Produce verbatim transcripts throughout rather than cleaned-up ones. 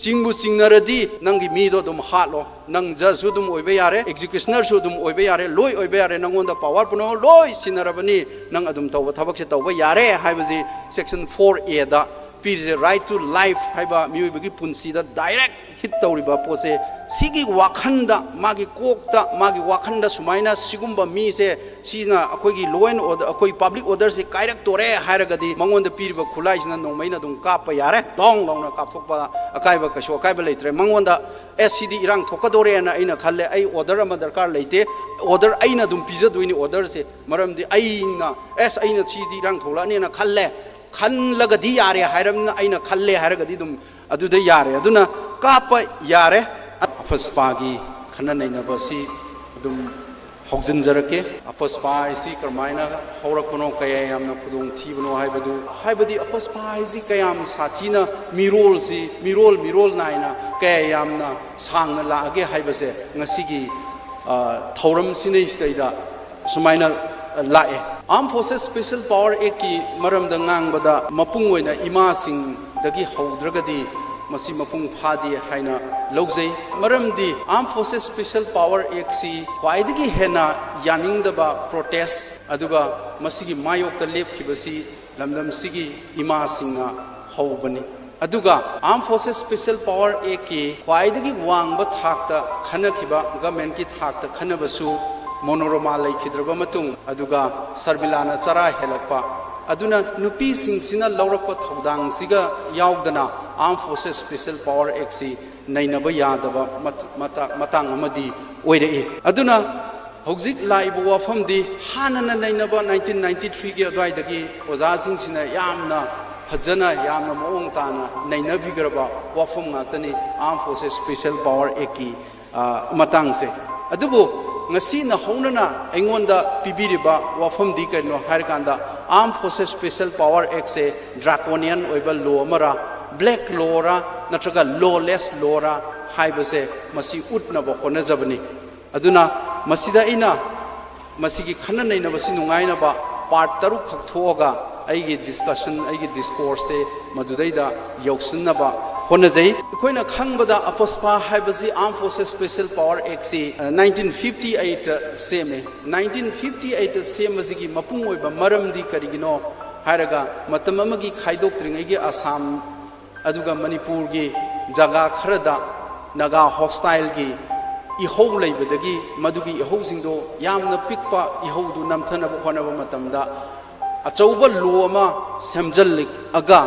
ꯆꯤꯡꯕꯨ ꯆꯤꯡꯅꯔꯗꯤ ꯅꯪꯒꯤ ꯃꯤꯗꯣ ꯑꯗꯨꯝ ꯍꯥꯠꯂꯣ, ꯅꯪ ꯖꯁꯁꯨ ꯑꯗꯨꯝ ꯑꯣꯏꯕ ꯌꯥꯔꯦ, ꯑꯦꯛꯖꯤꯀ꯭ꯌꯨꯁꯅꯔꯁꯨ ꯑꯗꯨꯝ ꯑꯣꯏꯕ ꯌꯥꯔꯦ, ꯂꯣꯏ ꯑꯣꯏꯕ ꯌꯥꯔꯦ, ꯅꯪꯉꯣꯟꯗ ꯄꯥꯋꯔ ꯄꯨꯝꯅꯃꯛ ꯂꯣꯏ ꯁꯤꯟꯅꯔꯕꯅꯤ, ꯅꯪ ꯑꯗꯨꯝ ꯇꯧꯕ ꯊꯕꯛꯁꯦ ꯇꯧꯕ ꯌꯥꯔꯦ ꯍꯥꯏꯕꯁꯤ section four add ꯄꯤꯔꯤꯁꯦ, right two life ꯍꯥꯏꯕ ꯃꯤꯑꯣꯏꯕꯒꯤ ꯄꯨꯟꯁꯤꯗ ꯗꯥꯏꯔꯦꯛ ꯍꯤꯠ ꯇꯧꯔꯤꯕ ꯄꯣꯠꯁꯦ, ꯁꯤꯒꯤ ꯋꯥꯈꯟꯗ, ꯃꯥꯒꯤ ꯀꯣꯛꯇ, ꯃꯥꯒꯤ ꯋꯥꯈꯟꯗ ꯁꯨꯃꯥꯏꯅ ꯁꯤꯒꯨꯝꯕ ꯃꯤꯁꯦ, ꯁꯤꯅ ꯑꯩꯈꯣꯏꯒꯤ ꯂꯣ ꯑꯦꯟ ꯑꯣꯔꯗꯔ, ꯑꯩꯈꯣꯏ ꯄꯕ꯭ꯂꯤꯛ ꯑꯣꯔꯗꯔꯁꯦ ꯀꯥꯏꯔꯛꯇꯣꯔꯦ ꯍꯥꯏꯔꯒꯗꯤ ꯃꯉꯣꯟꯗ ꯄꯤꯔꯤꯕ ꯈꯨꯠꯂꯥꯏꯁꯤꯅ ꯅꯣꯡꯃꯩꯅ ꯑꯗꯨꯝ ꯀꯥꯞꯄ ꯌꯥꯔꯦ, ꯗꯣꯡ ꯂꯥꯎꯅ ꯀꯥꯞꯊꯣꯛꯄ, ꯑꯀꯥꯏꯕ, ꯀꯩꯁꯨ ꯑꯀꯥꯏꯕ ꯂꯩꯇ꯭ꯔꯦ꯫ ꯃꯉꯣꯟꯗ ꯑꯦ, ꯁꯤꯗꯤ ꯏꯔꯥꯡ ꯊꯣꯛꯀꯗꯣꯔꯦꯅ ꯑꯩꯅ ꯈꯜꯂꯦ, ꯑꯩ ꯑꯣꯔꯗꯔ ꯑꯃ ꯗꯔꯀꯥꯔ ꯂꯩꯇꯦ, ꯑꯣꯔꯗꯔ ꯑꯩꯅ ꯑꯗꯨꯝ ꯄꯤꯖꯗꯣꯏꯅꯤ ꯑꯣꯔꯗꯔꯁꯦ, ꯃꯔꯝꯗꯤ ꯑꯩꯅ ꯑꯦꯁ, ꯑꯩꯅ ꯁꯤꯗꯤ ꯏꯔꯥꯡ ꯊꯣꯛꯂꯛꯑꯅꯦꯅ ꯈꯜꯂꯦ, ꯈꯜꯂꯒꯗꯤ ꯌꯥꯔꯦ ꯍꯥꯏꯔꯕꯅꯤꯅ, ꯑꯩꯅ ꯈꯜꯂꯦ ꯍꯥꯏꯔꯒꯗꯤ ꯑꯗꯨꯝ ꯑꯗꯨꯗ ꯌꯥꯔꯦ, ꯑꯗꯨꯅ ꯀꯥꯞꯄ ꯌꯥꯔꯦ꯫ ꯑꯐꯁꯄꯥꯒꯤ ꯈꯟꯅ ꯅꯩꯅꯕ ꯑꯁꯤ ꯑꯗꯨꯝ ꯍꯧꯖꯤꯟꯖꯔꯛꯀꯦ꯫ ꯑꯐꯁꯄꯥ ꯍꯥꯏꯁꯤ ꯀꯔꯝꯍꯥꯏꯅ ꯍꯧꯔꯛꯄꯅꯣ, ꯀꯌꯥ ꯌꯥꯝꯅ ꯈꯨꯗꯣꯡ ꯊꯤꯕꯅꯣ ꯍꯥꯏꯕꯗꯨ, ꯍꯥꯏꯕꯗꯤ ꯑꯐꯁꯄꯥ ꯍꯥꯏꯁꯤ ꯀꯌꯥꯝ ꯁꯥꯊꯤꯅ ꯃꯤꯔꯣꯜꯁꯤ, ꯃꯤꯔꯣꯜ ꯃꯤꯔꯣꯜ ꯅꯥꯏꯅ ꯀꯌꯥ ꯌꯥꯝꯅ ꯁꯥꯡꯅ ꯂꯥꯛꯑꯒꯦ ꯍꯥꯏꯕꯁꯦ ꯉꯁꯤꯒꯤ, ꯑ, ꯊꯧꯔꯝꯁꯤꯗꯩꯁꯤꯗꯩꯗ ꯁꯨꯃꯥꯏꯅ ꯂꯥꯛꯑꯦ꯫ ꯑꯥꯔꯝ ꯐꯣꯔꯁꯦꯁ ꯁ꯭ꯄꯦꯁꯦꯜ ꯄꯥꯋꯔ ꯑꯦꯛꯀꯤ ꯃꯔꯝꯗ ꯉꯥꯡꯕꯗ ꯃꯄꯨꯡ ꯑꯣꯏꯅ ꯏꯃꯥꯁꯤꯡꯗꯒꯤ ꯍꯧꯗ꯭ꯔꯒꯗꯤ ꯃꯁꯤ ꯃꯄꯨꯡ ꯐꯥꯗꯦ ꯍꯥꯏꯅ ꯂꯧꯖꯩ꯫ ꯃꯔꯝꯗꯤ ꯑꯥꯔꯝ ꯐꯣꯔꯁꯦꯁ ꯁ꯭ꯄꯦꯁꯦꯜ ꯄꯥꯋꯔ ꯑꯦꯛꯁꯤ ꯈ꯭ꯋꯥꯏꯗꯒꯤ ꯍꯦꯟꯅ ꯌꯥꯅꯤꯡꯗꯕ ꯄ꯭ꯔꯣꯇꯦꯁ, ꯑꯗꯨꯒ ꯃꯁꯤꯒꯤ ꯃꯥꯌꯣꯛꯇ ꯂꯦꯞꯈꯤꯕꯁꯤ ꯂꯝꯗꯝꯁꯤꯒꯤ ꯏꯃꯥꯁꯤꯡꯅ ꯍꯧꯕꯅꯤ꯫ ꯑꯗꯨꯒ ꯑꯥꯔꯝ ꯐꯣꯔꯁꯦꯁ ꯁ꯭ꯄꯦꯁꯦꯜ ꯄꯥꯋꯔ ꯑꯦꯛꯀꯤ ꯈ꯭ꯋꯥꯏꯗꯒꯤ ꯋꯥꯡꯕ ꯊꯥꯛꯇ ꯈꯟꯅꯈꯤꯕ, ꯒꯃꯦꯟꯀꯤ ꯊꯥꯛꯇ ꯈꯟꯅꯕꯁꯨ ꯃꯣꯅꯣꯔꯃꯥ ꯂꯩꯈꯤꯗ꯭ꯔꯕ ꯃꯇꯨꯡ, ꯑꯗꯨꯒ ꯁꯔꯃꯤꯂꯥꯅ ꯆꯔꯥ ꯍꯦꯜꯂꯛꯄ, ꯑꯗꯨꯅ ꯅꯨꯄꯤꯁꯤꯡꯁꯤꯅ ꯂꯧꯔꯛꯄ ꯊꯧꯗꯥꯡꯁꯤꯒ ꯌꯥꯎꯗꯅ ꯑꯥꯔꯝ ꯐꯣꯔꯁꯦꯁ ꯁ꯭ꯄꯦꯁꯦꯜ ꯄꯥꯋꯔ ꯑꯦꯛꯁꯤ ꯅꯩꯅꯕ ꯌꯥꯗꯕ ꯃꯠ-, ꯃꯇꯥ-, ꯃꯇꯥꯡ ꯑꯃꯗꯤ ꯑꯣꯏꯔꯛꯏ꯫ ꯑꯗꯨꯅ ꯍꯧꯖꯤꯛ ꯂꯥꯛꯏꯕ ꯋꯥꯐꯝꯗꯤ ꯍꯥꯟꯅꯅ ꯅꯩꯅꯕ ꯅꯥꯏꯟꯇꯤꯟ ꯅꯥꯏꯟꯇꯤ ꯊ꯭ꯔꯤꯒꯤ ꯑꯗꯨꯋꯥꯏꯗꯒꯤ ꯑꯣꯖꯥꯁꯤꯡꯁꯤꯅ ꯌꯥꯝꯅ ꯐꯖꯅ, ꯌꯥꯝꯅ ꯃꯑꯣꯡ ꯇꯥꯅ ꯅꯩꯅꯕꯤꯈ꯭ꯔꯕ ꯋꯥꯐꯝ ꯉꯥꯛꯇꯅꯤ ꯑꯥꯔꯝ ꯐꯣꯔꯁꯦꯁ ꯁ꯭ꯄꯦꯁꯦꯜ ꯄꯥꯋꯔ ꯑꯦꯛꯀꯤ, ꯑ, ꯃꯇꯥꯡꯁꯦ꯫ ꯑꯗꯨꯕꯨ ꯉꯁꯤ ꯅꯧꯍꯧꯅꯅ ꯑꯩꯉꯣꯟꯗ ꯄꯤꯕꯤꯔꯤꯕ ꯋꯥꯐꯝꯗꯤ ꯀꯔꯤꯅꯣ ꯍꯥꯏꯔꯀꯥꯟꯗ, ꯑꯥꯔꯝ ꯐꯣꯔꯁꯦꯁ ꯁ꯭ꯄꯦꯁꯦꯜ ꯄꯥꯋꯔ ꯑꯦꯛꯁꯦ ꯗ꯭ꯔꯥꯀꯣꯅꯤꯌꯟ ꯑꯣꯏꯕ ꯂꯣ ꯑꯃꯔꯥ, ꯕ꯭ꯂꯦꯛ ꯂꯣꯔꯥ, ꯅꯠꯇ꯭ꯔꯒ ꯂꯣꯂꯦꯁ ꯂꯣꯔꯥ ꯍꯥꯏꯕꯁꯦ ꯃꯁꯤ ꯎꯠꯅꯕ ꯍꯣꯠꯅꯖꯕꯅꯤ꯫ ꯑꯗꯨꯅ ꯃꯁꯤꯗ ꯑꯩꯅ ꯃꯁꯤꯒꯤ ꯈꯟꯅ ꯅꯩꯅꯕꯁꯤ ꯅꯨꯡꯉꯥꯏꯅꯕ ꯄꯥꯔꯠ ꯇꯔꯨꯛ ꯈꯛ ꯊꯣꯛꯑꯒ ꯑꯩꯒꯤ ꯗꯤꯁꯀꯁꯟ, ꯑꯩꯒꯤ ꯗꯤꯁꯀꯣꯔꯁꯁꯦ ꯃꯗꯨꯗꯩꯗ ꯌꯧꯁꯤꯟꯅꯕ ꯍꯣꯠꯅꯖꯩ꯫ ꯑꯩꯈꯣꯏꯅ ꯈꯪꯕꯗ ꯑꯄꯁꯄꯥ ꯍꯥꯏꯕꯁꯤ Armed Forces Special Power Actꯁꯤ nineteen fifty eight ꯁꯦꯝꯃꯦ꯫ Nineteen fifty eight ꯁꯦꯝꯕꯁꯤꯒꯤ ꯃꯄꯨꯡ ꯑꯣꯏꯕ ꯃꯔꯝꯗꯤ ꯀꯔꯤꯒꯤꯅꯣ ꯍꯥꯏꯔꯒ, ꯃꯇꯝ ꯑꯃꯒꯤ ꯈꯥꯏꯗꯣꯛꯇ꯭ꯔꯤꯉꯩꯒꯤ ꯑꯁꯥꯝ ꯑꯗꯨꯒ ꯃꯅꯤꯄꯨꯔꯒꯤ ꯖꯒꯥ ꯈꯔꯗ ꯅꯥꯒꯥ hostileꯒꯤ ꯏꯍꯧ ꯂꯩꯕꯗꯒꯤ, ꯃꯗꯨꯒꯤ ꯏꯍꯧꯁꯤꯡꯗꯣ ꯌꯥꯝꯅ ꯄꯤꯛꯄ ꯏꯍꯧꯗꯨ ꯅꯝꯊꯅꯕ ꯍꯣꯠꯅꯕ ꯃꯇꯝꯗ ꯑꯆꯧꯕ law ꯑꯃ ꯁꯦꯝꯖꯤꯜꯂꯛꯑꯒ,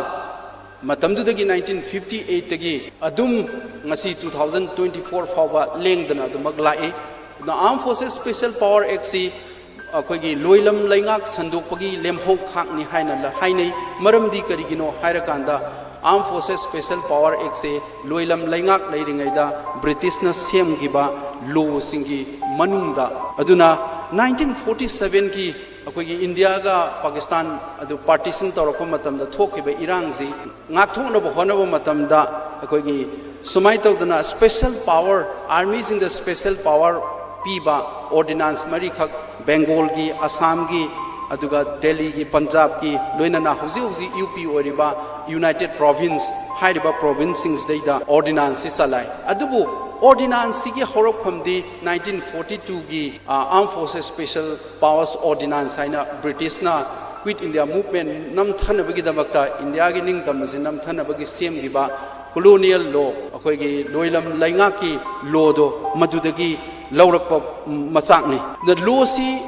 ꯃꯇꯝꯗꯨꯗꯒꯤ nineteen fifty eightꯇꯒꯤ ꯑꯗꯨꯝ ꯉꯁꯤ two thousand twenty four ꯐꯥꯎꯕ ꯂꯦꯡꯗꯅ ꯑꯗꯨꯃꯛ ꯂꯥꯛꯏ꯫ ꯑꯗꯨꯅ Armed Forces Special Power Actꯁꯤ ꯑꯩꯈꯣꯏꯒꯤ ꯂꯣꯏꯂꯝ ꯂꯩꯉꯥꯛ ꯁꯟꯗꯣꯛꯄꯒꯤ ꯂꯦꯝꯍꯧ ꯈꯥꯛꯅꯤ ꯍꯥꯏꯅ ꯂ-, ꯍꯥꯏꯅꯩ꯫ ꯃꯔꯝꯗꯤ ꯀꯔꯤꯒꯤꯅꯣ ꯍꯥꯏꯔꯀꯥꯟꯗ, Armed Forces Special Power Actꯁꯦ ꯂꯣꯏꯂꯝ ꯂꯩꯉꯥꯛ ꯂꯩꯔꯤꯉꯩꯗ ꯕ꯭ꯔꯤꯇꯤꯁꯅ ꯁꯦꯝꯈꯤꯕ lawꯁꯤꯡꯒꯤ ꯃꯅꯨꯡꯗ꯫ ꯑꯗꯨꯅ nineteen forty sevenꯒꯤ ꯑꯩꯈꯣꯏꯒꯤ ꯏꯟꯗꯤꯌꯥꯒ ꯄꯥꯀꯤꯁꯇꯥꯟ ꯑꯗꯨ partition ꯇꯧꯔꯛꯄ ꯃꯇꯝꯗ ꯊꯣꯛꯈꯤꯕ ꯏꯔꯥꯡꯁꯤ ꯉꯥꯛꯊꯣꯛꯅꯕ ꯍꯣꯠꯅꯕ ꯃꯇꯝꯗ, ꯑꯩꯈꯣꯏꯒꯤ ꯁꯨꯃꯥꯏꯅ ꯇꯧꯗꯅ special power, armyꯁꯤꯡꯗ special power ꯄꯤꯕ ordinance ꯃꯔꯤꯈꯛ, ꯕꯦꯡꯒꯣꯜꯒꯤ, ꯑꯁꯥꯝꯒꯤ, ꯑꯗꯨꯒ ꯗꯦꯜꯂꯤꯒꯤ, ꯄꯟꯖꯥꯕꯀꯤ, ꯂꯣꯏꯅꯅ ꯍꯧꯖꯤꯛ ꯍꯧꯖꯤꯛ ꯌꯨ ꯄꯤ ꯑꯣꯏꯔꯤꯕ United Province ꯍꯥꯏꯔꯤꯕ provinceꯁꯤꯡꯁꯤꯗꯩꯗ ordinanceꯁꯤ ꯆꯂꯥꯏ꯫ ꯑꯗꯨꯕꯨ ordinanceꯁꯤꯒꯤ ꯍꯧꯔꯛꯐꯝꯗꯤ nineteen forty twoꯒꯤ, ꯑ, Armed Forces Special Powers Ordinance ꯍꯥꯏꯅ ꯕ꯭ꯔꯤꯇꯤꯁꯅ Quit India Movement ꯅꯝꯊꯅꯕꯒꯤꯗꯃꯛꯇ, ꯏꯟꯗꯤꯌꯥꯒꯤ ꯅꯤꯡꯇꯝꯕꯁꯤ ꯅꯝꯊꯅꯕꯒꯤ ꯁꯦꯝꯈꯤꯕ colonial law, ꯑꯩꯈꯣꯏꯒꯤ ꯂꯣꯏꯂꯝ ꯂꯩꯉꯥꯛꯀꯤ lawꯗꯣ ꯃꯗꯨꯗꯒꯤ ꯂꯧꯔꯛꯄ ꯃꯆꯥꯛꯅꯤ꯫ ꯑꯗ lawꯁꯤ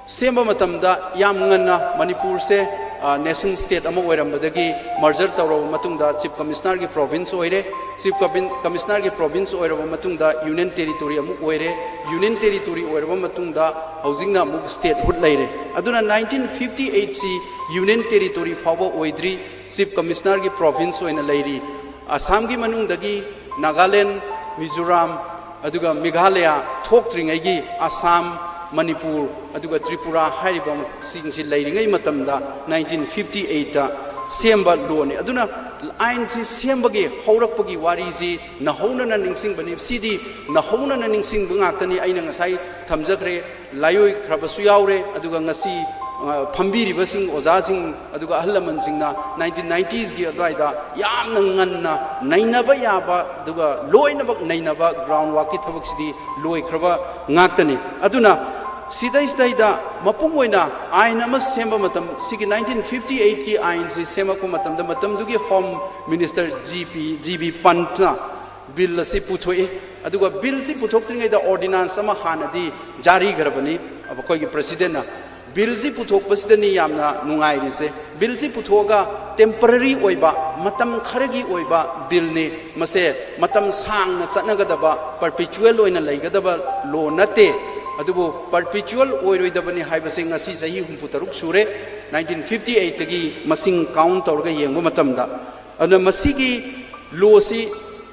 ꯁꯦꯝꯕ ꯃꯇꯝꯗ ꯌꯥꯝ ꯉꯟꯅ ꯃꯅꯤꯄꯨꯔꯁꯦ, ꯑ, nation state ꯑꯃ ꯑꯣꯏꯔꯝꯕꯗꯒꯤ merger ꯇꯧꯔꯕ ꯃꯇꯨꯡꯗ Chief Commissionerꯒꯤ province ꯑꯣꯏꯔꯦ꯫ Chief Commi-, Commissionerꯒꯤ province ꯑꯣꯏꯔꯕ ꯃꯇꯨꯡꯗ Union Territory ꯑꯃꯨꯛ ꯑꯣꯏꯔꯦ꯫ Union Territory ꯑꯣꯏꯔꯕ ꯃꯇꯨꯡꯗ ꯍꯧꯖꯤꯛꯅ ꯑꯃꯨꯛ statehood ꯂꯩꯔꯦ꯫ ꯑꯗꯨꯅ nineteen fifty eightꯁꯤ Union Territory ꯐꯥꯎꯕ ꯑꯣꯏꯗ꯭ꯔꯤ, Chief Commissionerꯒꯤ province ꯑꯣꯏꯅ ꯂꯩꯔꯤ꯫ ꯑꯁꯥꯝꯒꯤ ꯃꯅꯨꯡꯗꯒꯤ ꯅꯥꯒꯥꯂꯦꯟ, ꯃꯤꯖꯣꯔꯥꯝ, ꯑꯗꯨꯒ ꯃꯦꯘꯥꯂꯌꯥ ꯊꯣꯛꯇ꯭ꯔꯤꯉꯩꯒꯤ ꯑꯁꯥꯝ, ꯃꯅꯤꯄꯨꯔ, ꯑꯗꯨꯒ ꯇ꯭ꯔꯤꯄꯨꯔꯥ ꯍꯥꯏꯔꯤꯕꯁꯤꯡꯁꯤ ꯂꯩꯔꯤꯉꯩ ꯃꯇꯝꯗ nineteen fifty eightꯇ ꯁꯦꯝꯕ lawꯅꯤ꯫ ꯑꯗꯨꯅ ꯑꯥꯏꯟꯁꯤ ꯁꯦꯝꯕꯒꯤ ꯍꯧꯔꯛꯄꯒꯤ ꯋꯥꯔꯤꯁꯤ ꯅꯧꯍꯧꯅꯅ ꯅꯤꯡꯁꯤꯡꯕꯅꯤ꯫ ꯁꯤꯗꯤ ꯅꯧꯍꯧꯅꯅ ꯅꯤꯡꯁꯤꯡꯕ ꯉꯥꯛꯇꯅꯤ꯫ ꯑꯩꯅ ꯉꯁꯥꯏ ꯊꯝꯖꯈ꯭ꯔꯦ, ꯂꯥꯏꯑꯣꯏꯈ꯭ꯔꯕꯁꯨ ꯌꯥꯎꯔꯦ, ꯑꯗꯨꯒ ꯉꯁꯤ ꯐꯝꯕꯤꯔꯤꯕꯁꯤꯡ, ꯑꯣꯖꯥꯁꯤꯡ, ꯑꯗꯨꯒ ꯑꯍꯜ ꯂꯃꯟꯁꯤꯡꯅ ꯅꯥꯏꯟꯇꯤꯟ ꯅꯥꯏꯟꯇꯤꯁꯀꯤ ꯑꯗꯨꯋꯥꯏꯗ ꯌꯥꯝꯅ ꯉꯟꯅ ꯅꯩꯅꯕ ꯌꯥꯕ, ꯑꯗꯨꯒ ꯂꯣꯏꯅꯃꯛ ꯅꯩꯅꯕ ground workꯀꯤ ꯊꯕꯛꯁꯤꯗꯤ ꯂꯣꯏꯈ꯭ꯔꯕ ꯉꯥꯛꯇꯅꯤ꯫ ꯑꯗꯨꯅ ꯁꯤꯗꯩꯁꯤꯗꯩꯗ ꯃꯄꯨꯡ ꯑꯣꯏꯅ ꯑꯥꯏꯟ ꯑꯃ ꯁꯦꯝꯕ ꯃꯇꯝ, ꯁꯤꯒꯤ ꯅꯥꯏꯟꯇꯤꯟ ꯐꯤꯐꯇꯤ ꯑꯩꯠꯀꯤ ꯑꯥꯏꯟꯁꯤ ꯁꯦꯝꯃꯛꯄ ꯃꯇꯝꯗ, ꯃꯇꯝꯗꯨꯒꯤ home minister G P, G B ꯄꯟꯠꯅ ꯕꯤꯜ ꯑꯁꯤ ꯄꯨꯊꯣꯛꯏ꯫ ꯑꯗꯨꯒ ꯕꯤꯜꯁꯤ ꯄꯨꯊꯣꯛꯇ꯭ꯔꯤꯉꯩꯗ ꯑꯣꯔꯗꯤꯅꯥꯟꯁ ꯑꯃ ꯍꯥꯟꯅꯗꯤ ꯖꯥꯔꯤ ꯈ꯭ꯔꯕꯅꯤ ꯑꯩꯈꯣꯏꯒꯤ ꯄ꯭ꯔꯁꯤꯗꯦꯟꯅ꯫ ꯕꯤꯜꯁꯤ ꯄꯨꯊꯣꯛꯄꯁꯤꯗꯅꯤ ꯌꯥꯝꯅ ꯅꯨꯡꯉꯥꯏꯔꯤꯁꯦ꯫ ꯕꯤꯜꯁꯤ ꯄꯨꯊꯣꯛꯑꯒ ꯇꯦꯝꯄꯔꯔꯤ ꯑꯣꯏꯕ, ꯃꯇꯝ ꯈꯔꯒꯤ ꯑꯣꯏꯕ ꯕꯤꯜꯅꯤ꯫ ꯃꯁꯦ ꯃꯇꯝ ꯁꯥꯡꯅ ꯆꯠꯅꯒꯗꯕ, ꯄꯔꯄꯤꯆꯨꯋꯦꯜ ꯑꯣꯏꯅ ꯂꯩꯒꯗꯕ ꯂꯣ ꯅꯠꯇꯦ꯫ ꯑꯗꯨꯕꯨ ꯄꯔꯄꯤꯆꯨꯋꯦꯜ ꯑꯣꯏꯔꯣꯏꯗꯕꯅꯤ ꯍꯥꯏꯕꯁꯦ ꯉꯁꯤ ꯆꯍꯤ ꯍꯨꯝꯐꯨ ꯇꯔꯨꯛ ꯁꯨꯔꯦ, ꯅꯥꯏꯟꯇꯤꯟ ꯐꯤꯐꯇꯤ ꯑꯩꯠꯇꯒꯤ ꯃꯁꯤꯡ ꯀꯥꯎꯟ ꯇꯧꯔꯒ ꯌꯦꯡꯕ ꯃꯇꯝꯗ꯫ ꯑꯗꯨꯅ ꯃꯁꯤꯒꯤ ꯂꯣꯁꯤ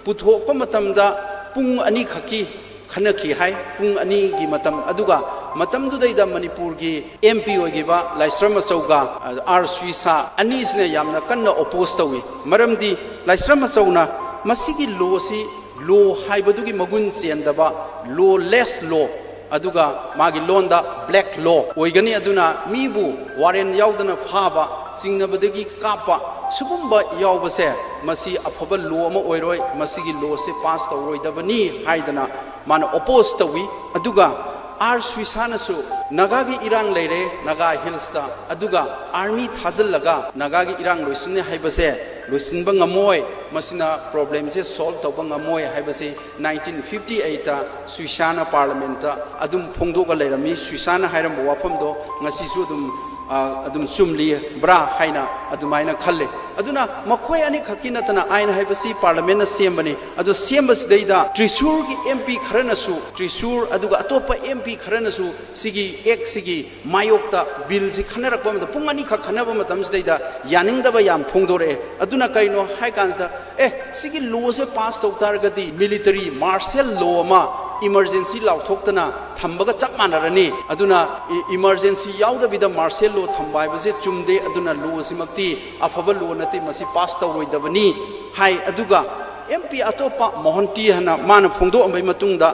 ꯄꯨꯊꯣꯛꯄ ꯃꯇꯝꯗ ꯄꯨꯡ ꯑꯅꯤꯈꯛꯀꯤ ꯈꯟꯅꯈꯤ ꯍꯥꯏ, ꯄꯨꯡ ꯑꯅꯤꯒꯤ ꯃꯇꯝ꯫ ꯑꯗꯨꯒ ꯃꯇꯝꯗꯨꯗꯩꯗ ꯃꯅꯤꯄꯨꯔꯒꯤ ꯑꯦꯝ ꯄꯤ ꯑꯣꯏꯈꯤꯕ ꯂꯥꯏꯁ꯭ꯔꯝ ꯑꯆꯧꯒ ꯑꯥꯔ ꯁꯨꯏꯁꯥ ꯑꯅꯤꯁꯤꯅ ꯌꯥꯝꯅ ꯀꯟꯅ ꯑꯣꯄꯣꯖ ꯇꯧꯏ꯫ ꯃꯔꯝꯗꯤ ꯂꯥꯏꯁ꯭ꯔꯝ ꯑꯆꯧꯅ ꯃꯁꯤꯒꯤ ꯂꯣꯁꯤ ꯂꯣ ꯍꯥꯏꯕꯗꯨꯒꯤ ꯃꯒꯨꯟ ꯆꯦꯟꯗꯕ, ꯂꯣꯂꯦꯁ ꯂꯣ, ꯑꯗꯨꯒ ꯃꯥꯒꯤ ꯂꯣꯟꯗ ꯕ꯭ꯂꯦꯛ ꯂꯣ ꯑꯣꯏꯒꯅꯤ꯫ ꯑꯗꯨꯅ ꯃꯤꯕꯨ ꯋꯥꯔꯦꯟ ꯌꯥꯎꯗꯅ ꯐꯥꯕ, ꯆꯤꯡꯅꯕꯗꯒꯤ ꯀꯥꯞꯄ, ꯁꯤꯒꯨꯝꯕ ꯌꯥꯎꯕꯁꯦ ꯃꯁꯤ ꯑꯐꯕ ꯂꯣ ꯑꯃ ꯑꯣꯏꯔꯣꯏ, ꯃꯁꯤꯒꯤ ꯂꯣꯁꯦ ꯄꯥꯁ ꯇꯧꯔꯣꯏꯗꯕꯅꯤ ꯍꯥꯏꯗꯅ ꯃꯥꯅ ꯑꯣꯄꯣꯖ ꯇꯧꯏ꯫ ꯑꯗꯨꯒ ꯑꯥꯔ ꯁꯨꯏꯁꯥꯅꯁꯨ ꯅꯥꯒꯥꯒꯤ ꯏꯔꯥꯡ ꯂꯩꯔꯦ, ꯅꯥꯒꯥ ꯍꯤꯜꯁꯇ, ꯑꯗꯨꯒ ꯑꯥꯔꯃꯤ ꯊꯥꯖꯤꯜꯂꯒ ꯅꯥꯒꯥꯒꯤ ꯏꯔꯥꯡ ꯂꯣꯏꯁꯤꯟꯅꯤ ꯍꯥꯏꯕꯁꯦ ꯂꯣꯏꯁꯤꯟꯕ ꯉꯝꯃꯣꯏ, ꯃꯁꯤꯅ ꯄ꯭ꯔꯣꯕ꯭ꯂꯦꯝꯁꯦ ꯁꯣꯜꯕ ꯇꯧꯕ ꯉꯝꯃꯣꯏ ꯍꯥꯏꯕꯁꯤ ꯅꯥꯏꯟꯇꯤꯟ ꯐꯤꯐꯇꯤ ꯑꯩꯠꯇ ꯁꯨꯏꯁꯥꯅ ꯄꯥꯔꯂꯤꯌꯥꯃꯦꯟꯠꯇ ꯑꯗꯨꯝ ꯐꯣꯡꯗꯣꯛꯑ ꯂꯩꯔꯝꯃꯤ꯫ ꯁꯨꯏꯁꯥꯅ ꯍꯥꯏꯔꯝꯕ ꯋꯥꯐꯝꯗꯣ ꯉꯁꯤꯁꯨ ꯑꯗꯨꯝ, ꯑ, ꯑꯗꯨꯝ ꯆꯨꯝꯂꯤꯕ꯭ꯔꯥ ꯍꯥꯏꯅ ꯑꯗꯨꯃꯥꯏꯅ ꯈꯜꯂꯦ꯫ ꯑꯗꯨꯅ ꯃꯈꯣꯏ ꯑꯅꯤꯈꯛꯀꯤ ꯅꯠꯇꯅ ꯑꯥꯏꯟ ꯍꯥꯏꯕꯁꯤ ꯄꯥꯔꯂꯤꯌꯥꯃꯦꯟꯠꯅ ꯁꯦꯝꯕꯅꯤ꯫ ꯑꯗꯣ ꯁꯦꯝꯕꯁꯤꯗꯩꯗ ꯇ꯭ꯔꯤꯁꯨꯔꯒꯤ ꯑꯦꯝ ꯄꯤ ꯈꯔꯅꯁꯨ, ꯇ꯭ꯔꯤꯁꯨꯔ ꯑꯗꯨꯒ ꯑꯇꯣꯞꯄ ꯑꯦꯝ ꯄꯤ ꯈꯔꯅꯁꯨ ꯁꯤꯒꯤ ꯑꯦꯛꯁꯤꯒꯤ ꯃꯥꯌꯣꯛꯇ ꯕꯤꯜꯁꯤ ꯈꯟꯅꯔꯛꯄ ꯃꯇꯝꯗ, ꯄꯨꯡ ꯑꯅꯤꯈꯛ ꯈꯟꯅꯕ ꯃꯇꯝꯁꯤꯗꯩꯗ ꯌꯥꯅꯤꯡꯗꯕ ꯌꯥꯝ ꯐꯣꯡꯗꯣꯔꯛꯑꯦ꯫ ꯑꯗꯨꯅ ꯀꯩꯅꯣ ꯍꯥꯏ ꯀꯥꯟꯁꯤꯗ, ꯑꯦ, ꯁꯤꯒꯤ ꯂꯣꯁꯦ ꯄꯥꯁ ꯇꯧ ꯇꯥꯔꯒꯗꯤ ꯃꯤꯂꯤꯇꯔꯤ ꯃꯥꯔꯁꯦꯜ ꯂꯣ ꯑꯃ ꯏꯃꯔꯖꯦꯟꯁꯤ ꯂꯥꯎꯊꯣꯛꯇꯅ ꯊꯝꯕꯒ ꯆꯞ ꯃꯥꯟꯅꯔꯅꯤ꯫ ꯑꯗꯨꯅ ꯏ-, ꯏꯃꯔꯖꯦꯟꯁꯤ ꯌꯥꯎꯗꯕꯤꯗ ꯃꯥꯔꯁꯦꯜ ꯂꯣ ꯊꯝꯕ ꯍꯥꯏꯕꯁꯦ ꯆꯨꯝꯗꯦ꯫ ꯑꯗꯨꯅ ꯂꯣꯁꯤꯃꯛꯇꯤ ꯑꯐꯕ ꯂꯣ ꯅꯠꯇꯦ, ꯃꯁꯤ ꯄꯥꯁ ꯇꯧꯔꯣꯏꯗꯕꯅꯤ ꯍꯥꯏ꯫ ꯑꯗꯨꯒ ꯑꯦꯝ ꯄꯤ ꯑꯇꯣꯞꯄ ꯃꯣꯍꯟꯇꯤ ꯍꯥꯏꯅ ꯃꯥꯅ ꯐꯣꯡꯗꯣꯛꯑꯝꯕꯒꯤ ꯃꯇꯨꯡꯗ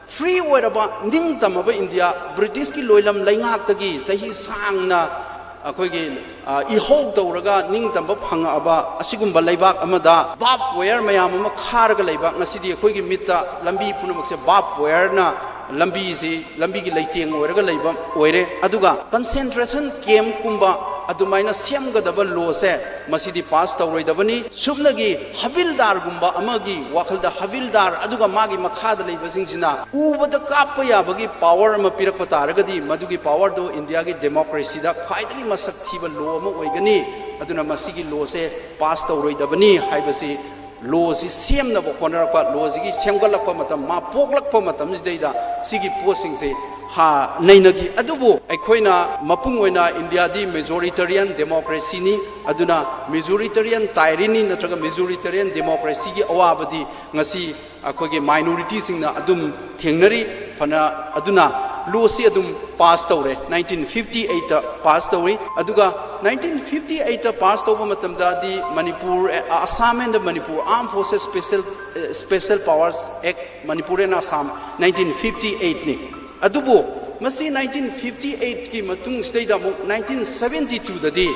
ꯐ꯭ꯔꯤ ꯑꯣꯏꯔꯕ ꯅꯤꯡꯇꯝꯃꯕ ꯏꯟꯗꯤꯌꯥ, ꯕ꯭ꯔꯤꯇꯤꯁꯀꯤ ꯂꯣꯏꯂꯝ ꯂꯩꯉꯥꯛꯇꯒꯤ ꯆꯍꯤ ꯁꯥꯡꯅ ꯑꯩꯈꯣꯏꯒꯤ, ꯑ, ꯏꯍꯧ ꯇꯧꯔꯒ ꯅꯤꯡꯇꯝꯕ ꯐꯪꯉꯛꯑꯕ ꯑꯁꯤꯒꯨꯝꯕ ꯂꯩꯕꯥꯛ ꯑꯃꯗ ꯕꯥꯔꯕ ꯋꯥꯌꯔ ꯃꯌꯥꯝ ꯑꯃ ꯈꯥꯔꯒ ꯂꯩꯕ, ꯉꯁꯤꯗꯤ ꯑꯩꯈꯣꯏꯒꯤ ꯃꯤꯠꯇ ꯂꯝꯕꯤ ꯄꯨꯝꯅꯃꯛꯁꯦ ꯕꯥꯔꯕ ꯋꯥꯌꯔꯅ ꯂꯝꯕꯤꯁꯤ, ꯂꯝꯕꯤꯒꯤ ꯂꯩꯇꯦꯡ ꯑꯣꯏꯔꯒ ꯂꯩꯕ ꯑꯣꯏꯔꯦ꯫ ꯑꯗꯨꯒ ꯀꯟꯁꯦꯟꯇ꯭ꯔꯦꯁꯟ ꯀꯦꯝꯞꯀꯨꯝꯕ ꯑꯗꯨꯃꯥꯏꯅ ꯁꯦꯝꯒꯗꯕ ꯂꯣꯁꯦ ꯃꯁꯤꯗꯤ ꯄꯥꯁ ꯇꯧꯔꯣꯏꯗꯕꯅꯤ꯫ ꯁꯨꯞꯅꯒꯤ ꯍꯕꯤꯜꯗꯥꯔꯒꯨꯝꯕ ꯑꯃꯒꯤ ꯋꯥꯈꯜꯗ ꯍꯕꯤꯜꯗꯥꯔ ꯑꯗꯨꯒ ꯃꯥꯒꯤ ꯃꯈꯥꯗ ꯂꯩꯕꯁꯤꯡꯁꯤꯅ ꯎꯕꯗ ꯀꯥꯞꯄ ꯌꯥꯕꯒꯤ ꯄꯥꯋꯔ ꯑꯃ ꯄꯤꯔꯛꯄ ꯇꯥꯔꯒꯗꯤ, ꯃꯗꯨꯒꯤ ꯄꯥꯋꯔꯗꯨ ꯏꯟꯗꯤꯌꯥꯒꯤ ꯗꯦꯃꯣꯀ꯭ꯔꯦꯁꯤꯗ ꯈ꯭ꯋꯥꯏꯗꯒꯤ ꯃꯁꯛ ꯊꯤꯕ ꯂꯣ ꯑꯃ ꯑꯣꯏꯒꯅꯤ꯫ ꯑꯗꯨꯅ ꯃꯁꯤꯒꯤ ꯂꯣꯁꯦ ꯄꯥꯁ ꯇꯧꯔꯣꯏꯗꯕꯅꯤ ꯍꯥꯏꯕꯁꯤ, ꯂꯣꯁꯤ ꯁꯦꯝꯅꯕ ꯍꯣꯠꯅꯔꯛꯄ, ꯂꯣꯁꯤꯒꯤ ꯁꯦꯝꯒꯠꯂꯛꯄ ꯃꯇꯝ, ꯃꯥ ꯄꯣꯛꯂꯛꯄ ꯃꯇꯝꯁꯤꯗꯩꯗ ꯁꯤꯒꯤ ꯄꯣꯠꯁꯤꯡꯁꯦ ꯍꯥ, ꯅꯩꯅꯈꯤ꯫ ꯑꯗꯨꯕꯨ ꯑꯩꯈꯣꯏꯅ ꯃꯄꯨꯡ ꯑꯣꯏꯅ ꯏꯟꯗꯤꯌꯥꯗꯤ ꯃꯦꯖꯣꯔꯤꯇꯔꯤꯌꯟ ꯗꯦꯃꯣꯀ꯭ꯔꯦꯁꯤꯅꯤ꯫ ꯑꯗꯨꯅ ꯃꯦꯖꯣꯔꯤꯇꯔꯤꯌꯟ ꯇꯥꯏꯔꯤꯅꯤ, ꯅꯠꯇ꯭ꯔꯒ ꯃꯦꯖꯣꯔꯤꯇꯔꯤꯌꯟ ꯗꯦꯃꯣꯀ꯭ꯔꯦꯁꯤꯒꯤ ꯑꯋꯥꯕꯗꯤ ꯉꯁꯤ ꯑꯩꯈꯣꯏꯒꯤ ꯃꯥꯏꯅꯣꯔꯤꯇꯤꯁꯤꯡꯅ ꯑꯗꯨꯝ ꯊꯦꯡꯅꯔꯤ꯫ ꯐꯅ, ꯑꯗꯨꯅ ꯂꯣꯁꯤ ꯑꯗꯨꯝ ꯄꯥꯁ ꯇꯧꯔꯦ, ꯅꯥꯏꯟꯇꯤꯟ ꯐꯤꯐꯇꯤ ꯑꯩꯠꯇ ꯄꯥꯁ ꯇꯧꯏ꯫ ꯑꯗꯨꯒ ꯅꯥꯏꯟꯇꯤꯟ ꯐꯤꯐꯇꯤ ꯑꯩꯠꯇ ꯄꯥꯁ ꯇꯧꯕ ꯃꯇꯝꯗꯗꯤ Manipur, Assam and Manipur Armed Forces Special, Special Powers Act, Manipur and Assam, nineteen fifty ꯑꯩꯠꯅꯤ꯫ ꯑꯗꯨꯕꯨ ꯃꯁꯤ ꯅꯥꯏꯟꯇꯤꯟ ꯐꯤꯐꯇꯤ ꯑꯩꯠꯀꯤ ꯃꯇꯨꯡꯁꯤꯗꯩꯗ ꯑꯃꯨꯛ ꯅꯥꯏꯟꯇꯤꯟ ꯁꯕꯦꯟꯇꯤ ꯇꯨꯗꯗꯤ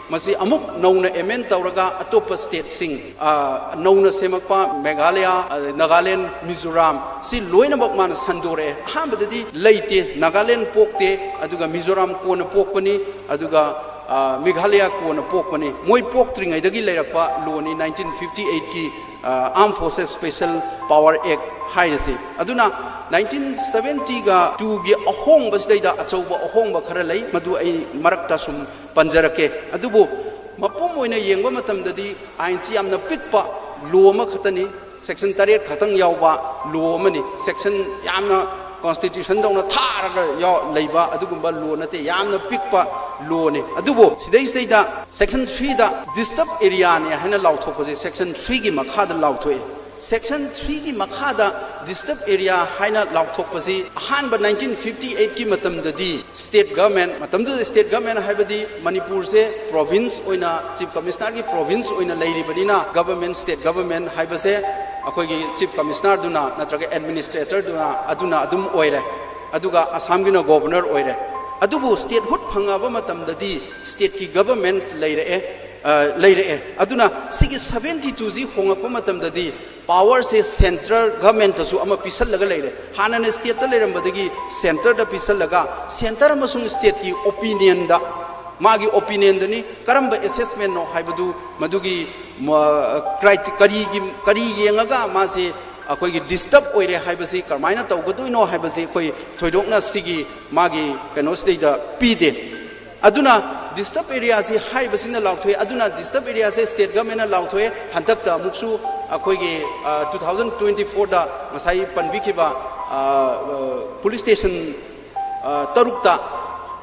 ꯃꯁꯤ ꯑꯃꯨꯛ ꯅꯧꯅ ꯑꯦꯃꯦꯟ ꯇꯧꯔꯒ ꯑꯇꯣꯞꯄ ꯁ꯭ꯇꯦꯠꯁꯤꯡ, ꯑ, ꯅꯧꯅ ꯁꯦꯝꯃꯛꯄ ꯃꯦꯘꯥꯂꯌꯥ, ꯑ, ꯅꯥꯒꯥꯂꯦꯟ, ꯃꯤꯖꯣꯔꯥꯝ, ꯁꯤ ꯂꯣꯏꯅꯃꯛ ꯃꯥꯅ ꯁꯟꯗꯣꯔꯛꯑꯦ꯫ ꯑꯍꯥꯟꯕꯗꯗꯤ ꯂꯩꯇꯦ, ꯅꯥꯒꯥꯂꯦꯟ ꯄꯣꯛꯇꯦ, ꯑꯗꯨꯒ ꯃꯤꯖꯣꯔꯥꯝ ꯀꯣꯟꯅ ꯄꯣꯛꯄꯅꯤ, ꯑꯗꯨꯒ, ꯑ, ꯃꯦꯘꯥꯂꯌꯥ ꯀꯣꯟꯅ ꯄꯣꯛꯄꯅꯤ꯫ ꯃꯣꯏ ꯄꯣꯛꯇ꯭ꯔꯤꯉꯩꯗꯒꯤ ꯂꯩꯔꯛꯄ ꯂꯣꯅꯤ ꯅꯥꯏꯟꯇꯤꯟ ꯐꯤꯐꯇꯤ ꯑꯩꯠꯀꯤ, ꯑ, Armed Forces Special Power Act ꯍꯥꯏꯔꯤꯁꯤ꯫ ꯑꯗꯨꯅ ꯅꯥꯏꯟꯇꯤꯟ ꯁꯕꯦꯟꯇꯤꯒ ꯇꯨꯒꯤ ꯑꯍꯣꯡꯕꯁꯤꯗꯩꯗ ꯑꯆꯧꯕ ꯑꯍꯣꯡꯕ ꯈꯔ ꯂꯩ, ꯃꯗꯨ ꯑꯩ ꯃꯔꯛꯇ ꯁꯨꯝ ꯄꯟꯖꯔꯛꯀꯦ꯫ ꯑꯗꯨꯕꯨ ꯃꯄꯨꯝ ꯑꯣꯏꯅ ꯌꯦꯡꯕ ꯃꯇꯝꯗꯗꯤ ꯑꯥꯏꯟꯁꯤ ꯌꯥꯝꯅ ꯄꯤꯛꯄ ꯂꯣ ꯑꯃꯈꯛꯇꯅꯤ, ꯁꯦꯛꯁꯟ ꯇꯔꯦꯠ ꯈꯛꯇꯪ ꯌꯥꯎꯕ ꯂꯣ ꯑꯃꯅꯤ꯫ ꯁꯦꯛꯁꯟ ꯌꯥꯝꯅ ꯀꯣꯟꯁꯇꯤꯇ꯭ꯌꯨꯁꯟꯗꯧꯅ ꯊꯥꯔꯒ ꯌꯥꯎ-, ꯂꯩꯕ ꯑꯗꯨꯒꯨꯝꯕ ꯂꯣ ꯅꯠꯇꯦ, ꯌꯥꯝꯅ ꯄꯤꯛꯄ ꯂꯣꯅꯤ꯫ ꯑꯗꯨꯕꯨ ꯁꯤꯗꯩꯁꯤꯗꯩꯗ ꯁꯦꯛꯁꯟ ꯊ꯭ꯔꯤꯗ ꯗꯤꯁꯇꯔꯕ ꯑꯦꯔꯤꯌꯥꯅꯦ ꯍꯥꯏꯅ ꯂꯥꯎꯊꯣꯛꯄꯁꯦ ꯁꯦꯛꯁꯟ ꯊ꯭ꯔꯤꯒꯤ ꯃꯈꯥꯗ ꯂꯥꯎꯊꯣꯛꯑꯦ꯫ ꯁꯦꯛꯁꯟ ꯊ꯭ꯔꯤꯒꯤ ꯃꯈꯥꯗ ꯗꯤꯁꯇꯔꯕ ꯑꯦꯔꯤꯌꯥ ꯍꯥꯏꯅ ꯂꯥꯎꯊꯣꯛꯄꯁꯤ ꯑꯍꯥꯟꯕ ꯅꯥꯏꯟꯇꯤꯟ ꯐꯤꯐꯇꯤ ꯑꯩꯠꯀꯤ ꯃꯇꯝꯗꯗꯤ ꯁ꯭ꯇꯦꯠ ꯒꯚꯔꯟꯃꯦꯟꯠ, ꯃꯇꯝꯗꯨꯗ ꯁ꯭ꯇꯦꯠ ꯒꯚꯔꯟꯃꯦꯟꯠ ꯍꯥꯏꯕꯗꯤ ꯃꯅꯤꯄꯨꯔꯁꯦ ꯄ꯭ꯔꯣꯚꯤꯟꯁ ꯑꯣꯏꯅ, ꯆꯤꯐ ꯀꯃꯤꯁꯅꯔꯒꯤ ꯄ꯭ꯔꯣꯚꯤꯟꯁ ꯑꯣꯏꯅ ꯂꯩꯔꯤꯕꯅꯤꯅ, ꯒꯚꯔꯟꯃꯦꯟꯠ, ꯁ꯭ꯇꯦꯠ ꯒꯚꯔꯟꯃꯦꯟꯠ ꯍꯥꯏꯕꯁꯦ ꯑꯩꯈꯣꯏꯒꯤ ꯆꯤꯐ ꯀꯃꯤꯁꯅꯔꯗꯨꯅ ꯅꯠꯇ꯭ꯔꯒ ꯑꯦꯗꯃꯤꯅꯤꯁꯇ꯭ꯔꯦꯇꯔꯗꯨꯅ ꯑꯗꯨꯅ ꯑꯗꯨꯝ ꯑꯣꯏꯔꯦ꯫ ꯑꯗꯨꯒ ꯑꯁꯥꯝꯒꯤꯅ ꯒꯣꯕꯔꯅꯔ ꯑꯣꯏꯔꯦ꯫ ꯑꯗꯨꯕꯨ ꯁ꯭ꯇꯦꯠꯍꯨꯗ ꯐꯪꯉꯕ ꯃꯇꯝꯗꯗꯤ ꯁ꯭ꯇꯦꯠꯀꯤ ꯒꯚꯔꯟꯃꯦꯟꯠ ꯂꯩꯔꯛꯑꯦ꯫ ꯑ, ꯂꯩꯔꯛꯑꯦ꯫ ꯑꯗꯨꯅ ꯁꯤꯒꯤ ꯁꯕꯦꯟꯇꯤ ꯇꯨꯁꯤ ꯍꯣꯡꯉꯛꯄ ꯃꯇꯝꯗꯗꯤ ꯄꯥꯋꯔꯁꯦ ꯁꯦꯟꯇ꯭ꯔꯦꯜ ꯒꯚꯔꯟꯃꯦꯟꯠꯇꯁꯨ ꯑꯃ ꯄꯤꯁꯜꯂꯒ ꯂꯩꯔꯦ꯫ ꯍꯥꯟꯅꯅ ꯁ꯭ꯇꯦꯠꯇ ꯂꯩꯔꯝꯕꯗꯒꯤ ꯁꯦꯟꯇꯔꯗ ꯄꯤꯁꯜꯂꯒ, ꯁꯦꯟꯇꯔ ꯑꯃꯁꯨꯡ ꯁ꯭ꯇꯦꯠꯀꯤ ꯑꯣꯄꯤꯅꯤꯌꯟꯗ, ꯃꯥꯒꯤ ꯑꯣꯄꯤꯅꯤꯌꯟꯗꯅꯤ, ꯀꯔꯝꯕ ꯑꯦꯁꯦꯁꯃꯦꯟꯠꯅꯣ ꯍꯥꯏꯕꯗꯨ, ꯃꯗꯨꯒꯤ ꯃ-, ꯀ꯭ꯔꯥꯏ-, ꯀꯔꯤꯒꯤ, ꯀꯔꯤ ꯌꯦꯡꯉꯒ ꯃꯥꯁꯤ ꯑꯩꯈꯣꯏꯒꯤ ꯗꯤꯁꯇꯔꯕ ꯑꯣꯏꯔꯦ ꯍꯥꯏꯕꯁꯤ ꯀꯔꯝꯍꯥꯏꯅ ꯇꯧꯒꯗꯣꯏꯅꯣ ꯍꯥꯏꯕꯁꯤ ꯑꯩꯈꯣꯏ ꯊꯣꯏꯗꯣꯛꯅ ꯁꯤꯒꯤ ꯃꯥꯒꯤ ꯀꯩꯅꯣꯁꯤꯗꯩꯗ ꯄꯤꯗꯦ꯫ ꯑꯗꯨꯅ ꯗꯤꯁꯇꯔꯕ ꯑꯦꯔꯤꯌꯥꯁꯤ ꯍꯥꯏꯔꯤꯕꯁꯤꯅ ꯂꯥꯎꯊꯣꯛꯑꯦ꯫ ꯑꯗꯨꯅ ꯗꯤꯁꯇꯔꯕ ꯑꯦꯔꯤꯌꯥꯁꯦ ꯁ꯭ꯇꯦꯠ ꯒꯚꯔꯟꯃꯦꯟꯠꯅ ꯂꯥꯎꯊꯣꯛꯑꯦ꯫ ꯍꯟꯗꯛꯇ ꯑꯃꯨꯛꯁꯨ ꯑꯩꯈꯣꯏꯒꯤ, ꯑ, ꯇꯨ ꯊꯥꯎꯖꯟ ꯇ꯭ꯋꯦꯟꯇꯤ ꯐꯣꯔꯗ ꯉꯁꯥꯏ ꯄꯟꯕꯤꯈꯤꯕ, ꯑ, ꯑ, ꯄꯨꯂꯤꯁ ꯁ꯭ꯇꯦꯁꯟ, ꯑ, ꯇꯔꯨꯛꯇ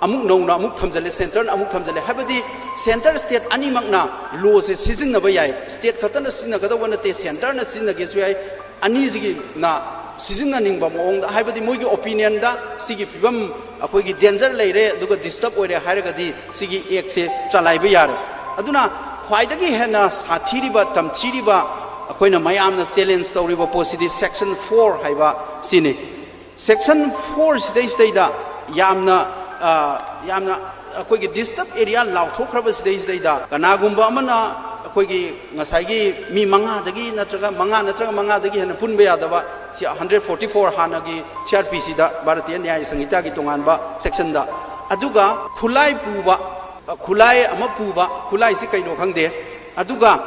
ꯑꯃꯨꯛ ꯅꯧꯅ ꯑꯃꯨꯛ ꯊꯝꯖꯜꯂꯦ, ꯁꯦꯟꯇꯔꯅ ꯑꯃꯨꯛ ꯊꯝꯖꯜꯂꯦ꯫ ꯍꯥꯏꯕꯗꯤ ꯁꯦꯟꯇꯔ ꯁ꯭ꯇꯦꯠ ꯑꯅꯤꯃꯛꯅ ꯂꯣꯁꯦ ꯁꯤꯖꯤꯟꯅꯕ ꯌꯥꯏ꯫ ꯁ꯭ꯇꯦꯠ ꯈꯛꯇꯅ ꯁꯤꯖꯤꯟꯅꯒꯗꯧꯕ ꯅꯠꯇꯦ, ꯁꯦꯟꯇꯔꯅ ꯁꯤꯖꯤꯟꯅꯒꯦꯁꯨ ꯌꯥꯏ꯫ ꯑꯅꯤꯁꯤꯒꯤꯅ ꯁꯤꯖꯤꯟꯅꯅꯤꯡꯕ ꯃꯑꯣꯡꯗ, ꯍꯥꯏꯕꯗꯤ ꯃꯣꯏꯒꯤ ꯑꯣꯄꯤꯅꯤꯌꯟꯗ ꯁꯤꯒꯤ ꯐꯤꯕꯝ, ꯑꯩꯈꯣꯏꯒꯤ ꯗꯦꯟꯖꯔ ꯂꯩꯔꯦ ꯑꯗꯨꯒ ꯗꯤꯁꯇꯔꯕ ꯑꯣꯏꯔꯦ ꯍꯥꯏꯔꯒꯗꯤ ꯁꯤꯒꯤ ꯑꯦꯛꯁꯦ ꯆꯂꯥꯏꯕ ꯌꯥꯔꯦ꯫ ꯑꯗꯨꯅ ꯈ꯭ꯋꯥꯏꯗꯒꯤ ꯍꯦꯟꯅ ꯁꯥꯊꯤꯔꯤꯕ, ꯇꯝꯊꯤꯔꯤꯕ, ꯑꯩꯈꯣꯏꯅ ꯃꯌꯥꯝꯅ ꯆꯦꯂꯦꯟꯖ ꯇꯧꯔꯤꯕ ꯄꯣꯠꯁꯤꯗꯤ ꯁꯦꯛꯁꯟ ꯐꯣꯔ ꯍꯥꯏꯕ ꯁꯤꯅꯤ꯫ ꯁꯦꯛꯁꯟ ꯐꯣꯔ ꯁꯤꯗꯩꯁꯤꯗꯩꯗ ꯌꯥꯝꯅ, ꯑ, ꯌꯥꯝꯅ ꯑꯩꯈꯣꯏꯒꯤ ꯗꯤꯁꯇꯔꯕ ꯑꯦꯔꯤꯌꯥ ꯂꯥꯎꯊꯣꯛꯈ꯭ꯔꯕ ꯁꯤꯗꯩꯁꯤꯗꯩꯗ ꯀꯅꯥꯒꯨꯝꯕ ꯑꯃꯅ ꯑꯩꯈꯣꯏꯒꯤ ꯉꯁꯥꯏꯒꯤ ꯃꯤ ꯃꯉꯥꯗꯒꯤ ꯅꯠꯇ꯭ꯔꯒ ꯃꯉꯥ ꯅꯠꯇ꯭ꯔꯒ ꯃꯉꯥꯗꯒꯤ ꯍꯦꯟꯅ ꯄꯨꯟꯕ ꯌꯥꯗꯕ, ꯁꯤ ꯍꯟꯗ꯭ꯔꯦꯠ ꯐꯣꯔꯇꯤ ꯐꯣꯔ ꯍꯥꯟꯅꯒꯤ ꯁꯤ ꯑꯥꯔ ꯄꯤ ꯁꯤꯗ, ꯚꯥꯔꯇꯤꯌ ꯅ꯭ꯌꯥꯌ ꯁꯪꯍꯤꯇꯥꯒꯤ ꯇꯣꯉꯥꯟꯕ ꯁꯦꯛꯁꯟꯗ꯫ ꯑꯗꯨꯒ ꯈꯨꯠꯂꯥꯏ ꯄꯨꯕ, ꯑ, ꯈꯨꯠꯂꯥꯏ ꯑꯃ ꯄꯨꯕ, ꯈꯨꯠꯂꯥꯏꯁꯤ ꯀꯩꯅꯣ ꯈꯪꯗꯦ꯫ ꯑꯗꯨꯒ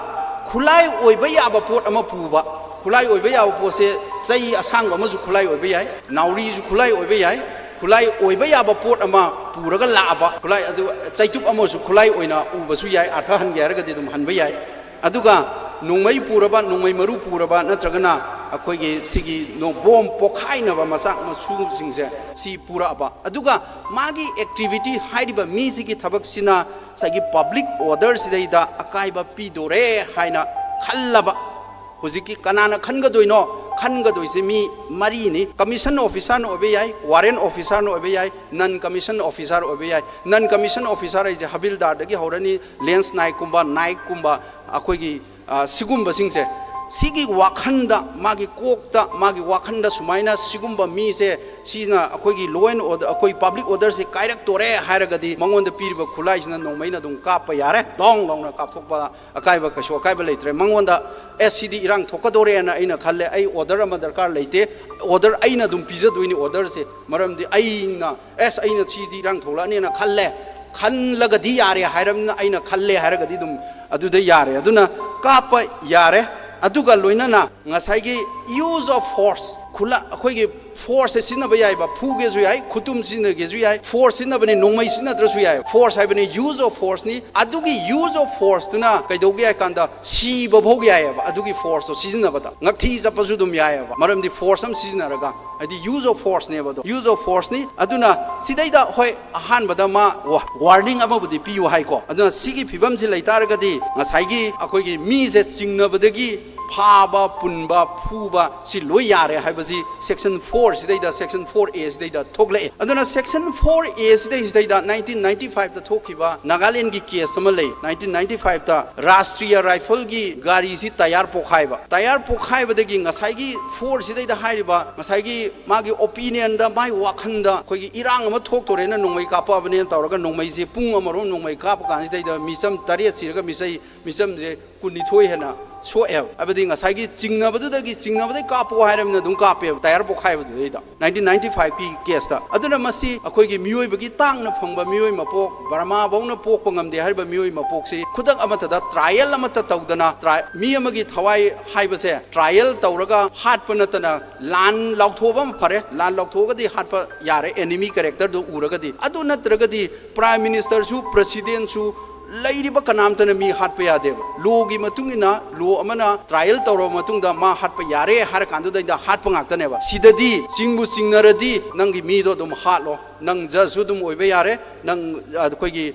ꯈꯨꯠꯂꯥꯏ ꯑꯣꯏꯕ ꯌꯥꯕ ꯄꯣꯠ ꯑꯃ ꯄꯨꯕ, ꯈꯨꯠꯂꯥꯏ ꯑꯣꯏꯕ ꯌꯥꯕ ꯄꯣꯠꯁꯦ ꯆꯩ ꯑꯁꯥꯡꯕ ꯑꯃꯁꯨ ꯈꯨꯠꯂꯥꯏ ꯑꯣꯏꯕ ꯌꯥꯏ, ꯅꯥꯎꯔꯤꯁꯨ ꯈꯨꯠꯂꯥꯏ ꯑꯣꯏꯕ ꯌꯥꯏ, ꯈꯨꯠꯂꯥꯏ ꯑꯣꯏꯕ ꯌꯥꯕ ꯄꯣꯠ ꯑꯃ ꯄꯨꯔꯒ ꯂꯥꯛꯑꯕ, ꯈꯨꯠꯂꯥꯏ ꯑꯗꯨ, ꯆꯩꯇꯨꯞ ꯑꯃꯁꯨ ꯈꯨꯠꯂꯥꯏ ꯑꯣꯏꯅ ꯎꯕꯁꯨ ꯌꯥꯏ, ꯑꯔꯊ ꯍꯟꯒꯦ ꯍꯥꯏꯔꯒꯗꯤ ꯑꯗꯨꯝ ꯍꯟꯕ ꯌꯥꯏ꯫ ꯑꯗꯨꯒ ꯅꯣꯡꯃꯩ ꯄꯨꯔꯕ, ꯅꯣꯡꯃꯩ ꯃꯔꯨ ꯄꯨꯔꯕ, ꯅꯠꯇ꯭ꯔꯒꯅ ꯑꯩꯈꯣꯏꯒꯤ ꯁꯤꯒꯤ ꯅꯣ-, ꯕꯣꯝ ꯄꯣꯈꯥꯏꯅꯕ ꯃꯆꯥꯛ ꯃꯁꯨꯁꯤꯡꯁꯦ ꯁꯤ ꯄꯨꯔꯛꯑꯕ, ꯑꯗꯨꯒ ꯃꯥꯒꯤ ꯑꯦꯛꯇꯤꯚꯤꯇꯤ ꯍꯥꯏꯔꯤꯕ ꯃꯤꯁꯤꯒꯤ ꯊꯕꯛꯁꯤꯅ ꯉꯁꯥꯏꯒꯤ ꯄꯕ꯭ꯂꯤꯛ ꯑꯣꯔꯗꯔꯁꯤꯗꯩꯗ ꯑꯀꯥꯏꯕ ꯄꯤꯗꯣꯔꯦ ꯍꯥꯏꯅ ꯈꯜꯂꯕ, ꯍꯧꯖꯤꯛꯀꯤ ꯀꯅꯥꯅ ꯈꯟꯒꯗꯣꯏꯅꯣ? ꯈꯟꯒꯗꯣꯏꯁꯦ ꯃꯤ ꯃꯔꯤꯅꯤ꯫ ꯀꯃꯤꯁꯟ ꯑꯣꯐꯤꯁꯥꯔꯅ ꯑꯣꯏꯕ ꯌꯥꯏ, ꯋꯥꯔꯦꯟ ꯑꯣꯐꯤꯁꯥꯔꯅ ꯑꯣꯏꯕ ꯌꯥꯏ, ꯅꯟ ꯀꯃꯤꯁꯟ ꯑꯣꯐꯤꯁꯥꯔ ꯑꯣꯏꯕ ꯌꯥꯏ꯫ ꯅꯟ ꯀꯃꯤꯁꯟ ꯑꯣꯐꯤꯁꯥꯔ ꯍꯥꯏꯁꯦ ꯍꯕꯤꯜꯗꯥꯔꯗꯒꯤ ꯍꯧꯔꯅꯤ, ꯂꯦꯟꯁ ꯅꯥꯏꯛꯀꯨꯝꯕ, ꯅꯥꯏꯛꯀꯨꯝꯕ, ꯑꯩꯈꯣꯏꯒꯤ, ꯑ, ꯁꯤꯒꯨꯝꯕꯁꯤꯡꯁꯦ꯫ ꯁꯤꯒꯤ ꯋꯥꯈꯟꯗ, ꯃꯥꯒꯤ ꯀꯣꯛꯇ, ꯃꯥꯒꯤ ꯋꯥꯈꯟꯗ ꯁꯨꯃꯥꯏꯅ ꯁꯤꯒꯨꯝꯕ ꯃꯤꯁꯦ, ꯁꯤꯅ ꯑꯩꯈꯣꯏꯒꯤ law and order, ꯑꯩꯈꯣꯏ public orderꯁꯦ ꯀꯥꯏꯔꯛꯇꯣꯔꯦ ꯍꯥꯏꯔꯒꯗꯤ, ꯃꯉꯣꯟꯗ ꯄꯤꯔꯤꯕ ꯈꯨꯠꯂꯥꯏꯁꯤꯅ ꯅꯣꯡꯃꯩꯅ ꯑꯗꯨꯝ ꯀꯥꯞꯄ ꯌꯥꯔꯦ, ꯗꯣꯡ ꯂꯥꯎꯅ ꯀꯥꯞꯊꯣꯛꯄ, ꯑꯀꯥꯏꯕ, ꯀꯩꯁꯨ ꯑꯀꯥꯏꯕ ꯂꯩꯇ꯭ꯔꯦ꯫ ꯃꯉꯣꯟꯗ, "ꯑꯦ, ꯁꯤꯗꯤ ꯏꯔꯥꯡ ꯊꯣꯛꯀꯗꯣꯔꯦꯅ ꯑꯩꯅ ꯈꯜꯂꯦ, ꯑꯩ order ꯑꯃ ꯗꯔꯀꯥꯔ ꯂꯩꯇꯦ, order ꯑꯩꯅ ꯑꯗꯨꯝ ꯄꯤꯖꯗꯣꯏꯅꯤ, orderꯁꯦ, ꯃꯔꯝꯗꯤ ꯑꯩꯅ, ꯑꯦꯁ, ꯑꯩꯅ ꯁꯤꯗꯤ ꯏꯔꯥꯡ ꯊꯣꯛꯂꯛꯑꯅꯦꯅ ꯈꯜꯂꯦ, ꯈꯜꯂꯒꯗꯤ ꯌꯥꯔꯦ ꯍꯥꯏꯔꯕꯅꯤꯅ, ꯑꯩꯅ ꯈꯜꯂꯦ ꯍꯥꯏꯔꯒꯗꯤ ꯑꯗꯨꯝ ꯑꯗꯨꯗ ꯌꯥꯔꯦ, ꯑꯗꯨꯅ ꯀꯥꯞꯄ ꯌꯥꯔꯦ"꯫ ꯑꯗꯨꯒ ꯂꯣꯏꯅꯅ ꯉꯁꯥꯏꯒꯤ use of force, ꯈꯨꯠꯂ-, ꯑꯩꯈꯣꯏꯒꯤ forceꯁꯦ ꯁꯤꯖꯤꯟꯅꯕ ꯌꯥꯏꯕ, ꯐꯨꯒꯦꯁꯨ ꯌꯥꯏ, ꯈꯨꯇꯨꯝ ꯁꯤꯖꯤꯟꯅꯒꯦꯁꯨ ꯌꯥꯏ, force ꯁꯤꯖꯤꯟꯅꯕꯅꯤ, ꯅꯣꯡꯃꯩ ꯁꯤꯖꯤꯟꯅꯗ꯭ꯔꯁꯨ ꯌꯥꯏ꯫ Force ꯍꯥꯏꯕꯅꯤ, use of forceꯅꯤ꯫ ꯑꯗꯨꯒꯤ use of forceꯇꯨꯅ ꯀꯩꯗꯧꯒꯦ ꯍꯥꯏ ꯀꯥꯟꯗ, ꯁꯤꯕ ꯐꯥꯎ ꯌꯥꯏꯑꯕ, ꯑꯗꯨꯒꯤ forceꯇꯣ ꯁꯤꯖꯤꯟꯅꯕꯗ꯫ ꯉꯛꯊꯤ ꯆꯠꯄꯁꯨ ꯑꯗꯨꯝ ꯌꯥꯏꯑꯕ, ꯃꯔꯝꯗꯤ force ꯑꯃ ꯁꯤꯖꯤꯟꯅꯔꯒ, ꯍꯥꯏꯗꯤ use of forceꯅꯦꯕ ꯑꯗꯣ, use of forceꯅꯤ꯫ ꯑꯗꯨꯅ ꯁꯤꯗꯩꯗ, ꯍꯣꯏ, ꯑꯍꯥꯟꯕꯗ ꯃꯥ ꯋꯥ-, warning ꯑꯃꯕꯨꯗꯤ ꯄꯤꯌꯨ ꯍꯥꯏꯀꯣ꯫ ꯑꯗꯨꯅ ꯁꯤꯒꯤ ꯐꯤꯕꯝꯁꯤ ꯂꯩꯇꯥꯔꯒꯗꯤ, ꯉꯁꯥꯏꯒꯤ ꯑꯩꯈꯣꯏꯒꯤ ꯃꯤꯁꯦ ꯆꯤꯡꯅꯕꯗꯒꯤ ꯐꯥꯕ, ꯄꯨꯟꯕ, ꯐꯨꯕ, ꯁꯤ ꯂꯣꯏ ꯌꯥꯔꯦ ꯍꯥꯏꯕꯁꯤ section four ꯁꯤꯗꯩꯗ, section four A ꯁꯤꯗꯩꯗ ꯊꯣꯛꯂꯛꯑꯦ꯫ ꯑꯗꯨꯅ section four A ꯁꯤꯗꯩ, ꯁꯤꯗꯩꯗ nineteen ninety fiveꯇ ꯊꯣꯛꯈꯤꯕ ꯅꯥꯒꯥꯂꯦꯟꯒꯤ case ꯑꯃ ꯂꯩ꯫ Nineteen ninety fiveꯇ ꯔꯥꯁꯇ꯭ꯔꯤꯌ ꯔꯥꯏꯐꯜꯒꯤ ꯒꯥꯔꯤꯁꯤ ꯇꯌꯥꯔ ꯄꯣꯛꯈꯥꯏꯕ, ꯇꯌꯥꯔ ꯄꯣꯛꯈꯥꯏꯕꯗꯒꯤ ꯉꯁꯥꯏꯒꯤ four ꯁꯤꯗꯩꯗ ꯍꯥꯏꯔꯤꯕ, ꯉꯁꯥꯏꯒꯤ ꯃꯥꯒꯤ opinionꯗ, ꯃꯥꯒꯤ ꯋꯥꯈꯟꯗ, ꯑꯩꯈꯣꯏꯒꯤ ꯏꯔꯥꯡ ꯑꯃ ꯊꯣꯛꯇꯣꯔꯦꯅ ꯅꯣꯡꯃꯩ ꯀꯥꯞꯄꯛꯑꯕꯅꯦꯅ ꯇꯧꯔꯒ, ꯅꯣꯡꯃꯩꯁꯦ ꯄꯨꯡ ꯑꯃꯔꯣꯝ ꯅꯣꯡꯃꯩ ꯀꯥꯞꯄ ꯀꯥꯟꯁꯤꯗꯩꯗ ꯃꯤꯆꯝ ꯇꯔꯦꯠ ꯁꯤꯔꯒ ꯃꯤꯆꯩ, ꯃꯤꯆꯝꯁꯦ ꯀꯨꯟꯅꯤꯊꯣꯏ ꯍꯦꯟꯅ ꯁꯣꯛꯑꯦꯕ꯫ ꯍꯥꯏꯕꯗꯤ ꯉꯁꯥꯏꯒꯤ ꯆꯤꯡꯅꯕꯗꯨꯗꯒꯤ, ꯆꯤꯡꯅꯕꯗꯩ ꯀꯥꯞꯄꯣ ꯍꯥꯏꯔꯕꯅꯤꯅ ꯑꯗꯨꯝ ꯀꯥꯞꯄꯦꯕ, ꯇꯌꯥꯔ ꯄꯣꯛꯈꯥꯏꯕꯗꯨꯗꯩꯗ꯫ Nineteen ninety fiveꯀꯤ caseꯇ꯫ ꯑꯗꯨꯅ ꯃꯁꯤ ꯑꯩꯈꯣꯏꯒꯤ ꯃꯤꯑꯣꯏꯕꯒꯤ ꯇꯥꯡꯅ ꯐꯪꯕ ꯃꯤꯑꯣꯏ ꯃꯄꯣꯛ, ꯕꯔꯃꯥ ꯐꯥꯎꯅ ꯄꯣꯛꯄ ꯉꯝꯗꯦ ꯍꯥꯏꯔꯤꯕ ꯃꯤꯑꯣꯏ ꯃꯄꯣꯛꯁꯤ ꯈꯨꯗꯛ ꯑꯃꯠꯇꯗ trial ꯑꯃꯠꯇ ꯇꯧꯗꯅ, tri-, ꯃꯤ ꯑꯃꯒꯤ ꯊꯋꯥꯏ ꯍꯥꯏꯕꯁꯦ trial ꯇꯧꯔꯒ ꯍꯥꯠꯄ ꯅꯠꯇꯅ, ꯂꯥꯟ ꯂꯥꯎꯊꯣꯛꯑꯕ ꯑꯃ ꯐꯔꯦ, ꯂꯥꯟ ꯂꯥꯎꯊꯣꯛꯑꯒꯗꯤ ꯍꯥꯠꯄ ꯌꯥꯔꯦ, enemy characterꯗꯨ ꯎꯔꯒꯗꯤ꯫ ꯑꯗꯨ ꯅꯠꯇ꯭ꯔꯒꯗꯤ Prime Ministerꯁꯨ, Presidentꯁꯨ, ꯂꯩꯔꯤꯕ ꯀꯅꯥꯝꯇꯅ ꯃꯤ ꯍꯥꯠꯄ ꯌꯥꯗꯦꯕ꯫ Lawꯒꯤ ꯃꯇꯨꯡ ꯏꯟꯅ, law ꯑꯃꯅ trial ꯇꯧꯔꯕ ꯃꯇꯨꯡꯗ ꯃꯥ ꯍꯥꯠꯄ ꯌꯥꯔꯦ ꯍꯥꯏꯔ ꯀꯥꯟꯗꯨꯗꯩꯗ ꯍꯥꯠꯄ ꯉꯥꯛꯇꯅꯦꯕ꯫ ꯁꯤꯗꯗꯤ ꯆꯤꯡꯕꯨ ꯆꯤꯡꯅꯔꯗꯤ ꯅꯪꯒꯤ ꯃꯤꯗꯣ ꯑꯗꯨꯝ ꯍꯥꯠꯂꯣ, ꯅꯪ ꯖꯁꯁꯨ ꯑꯗꯨꯝ ꯑꯣꯏꯕ ꯌꯥꯔꯦ, ꯅꯪ ꯑꯩꯈꯣꯏꯒꯤ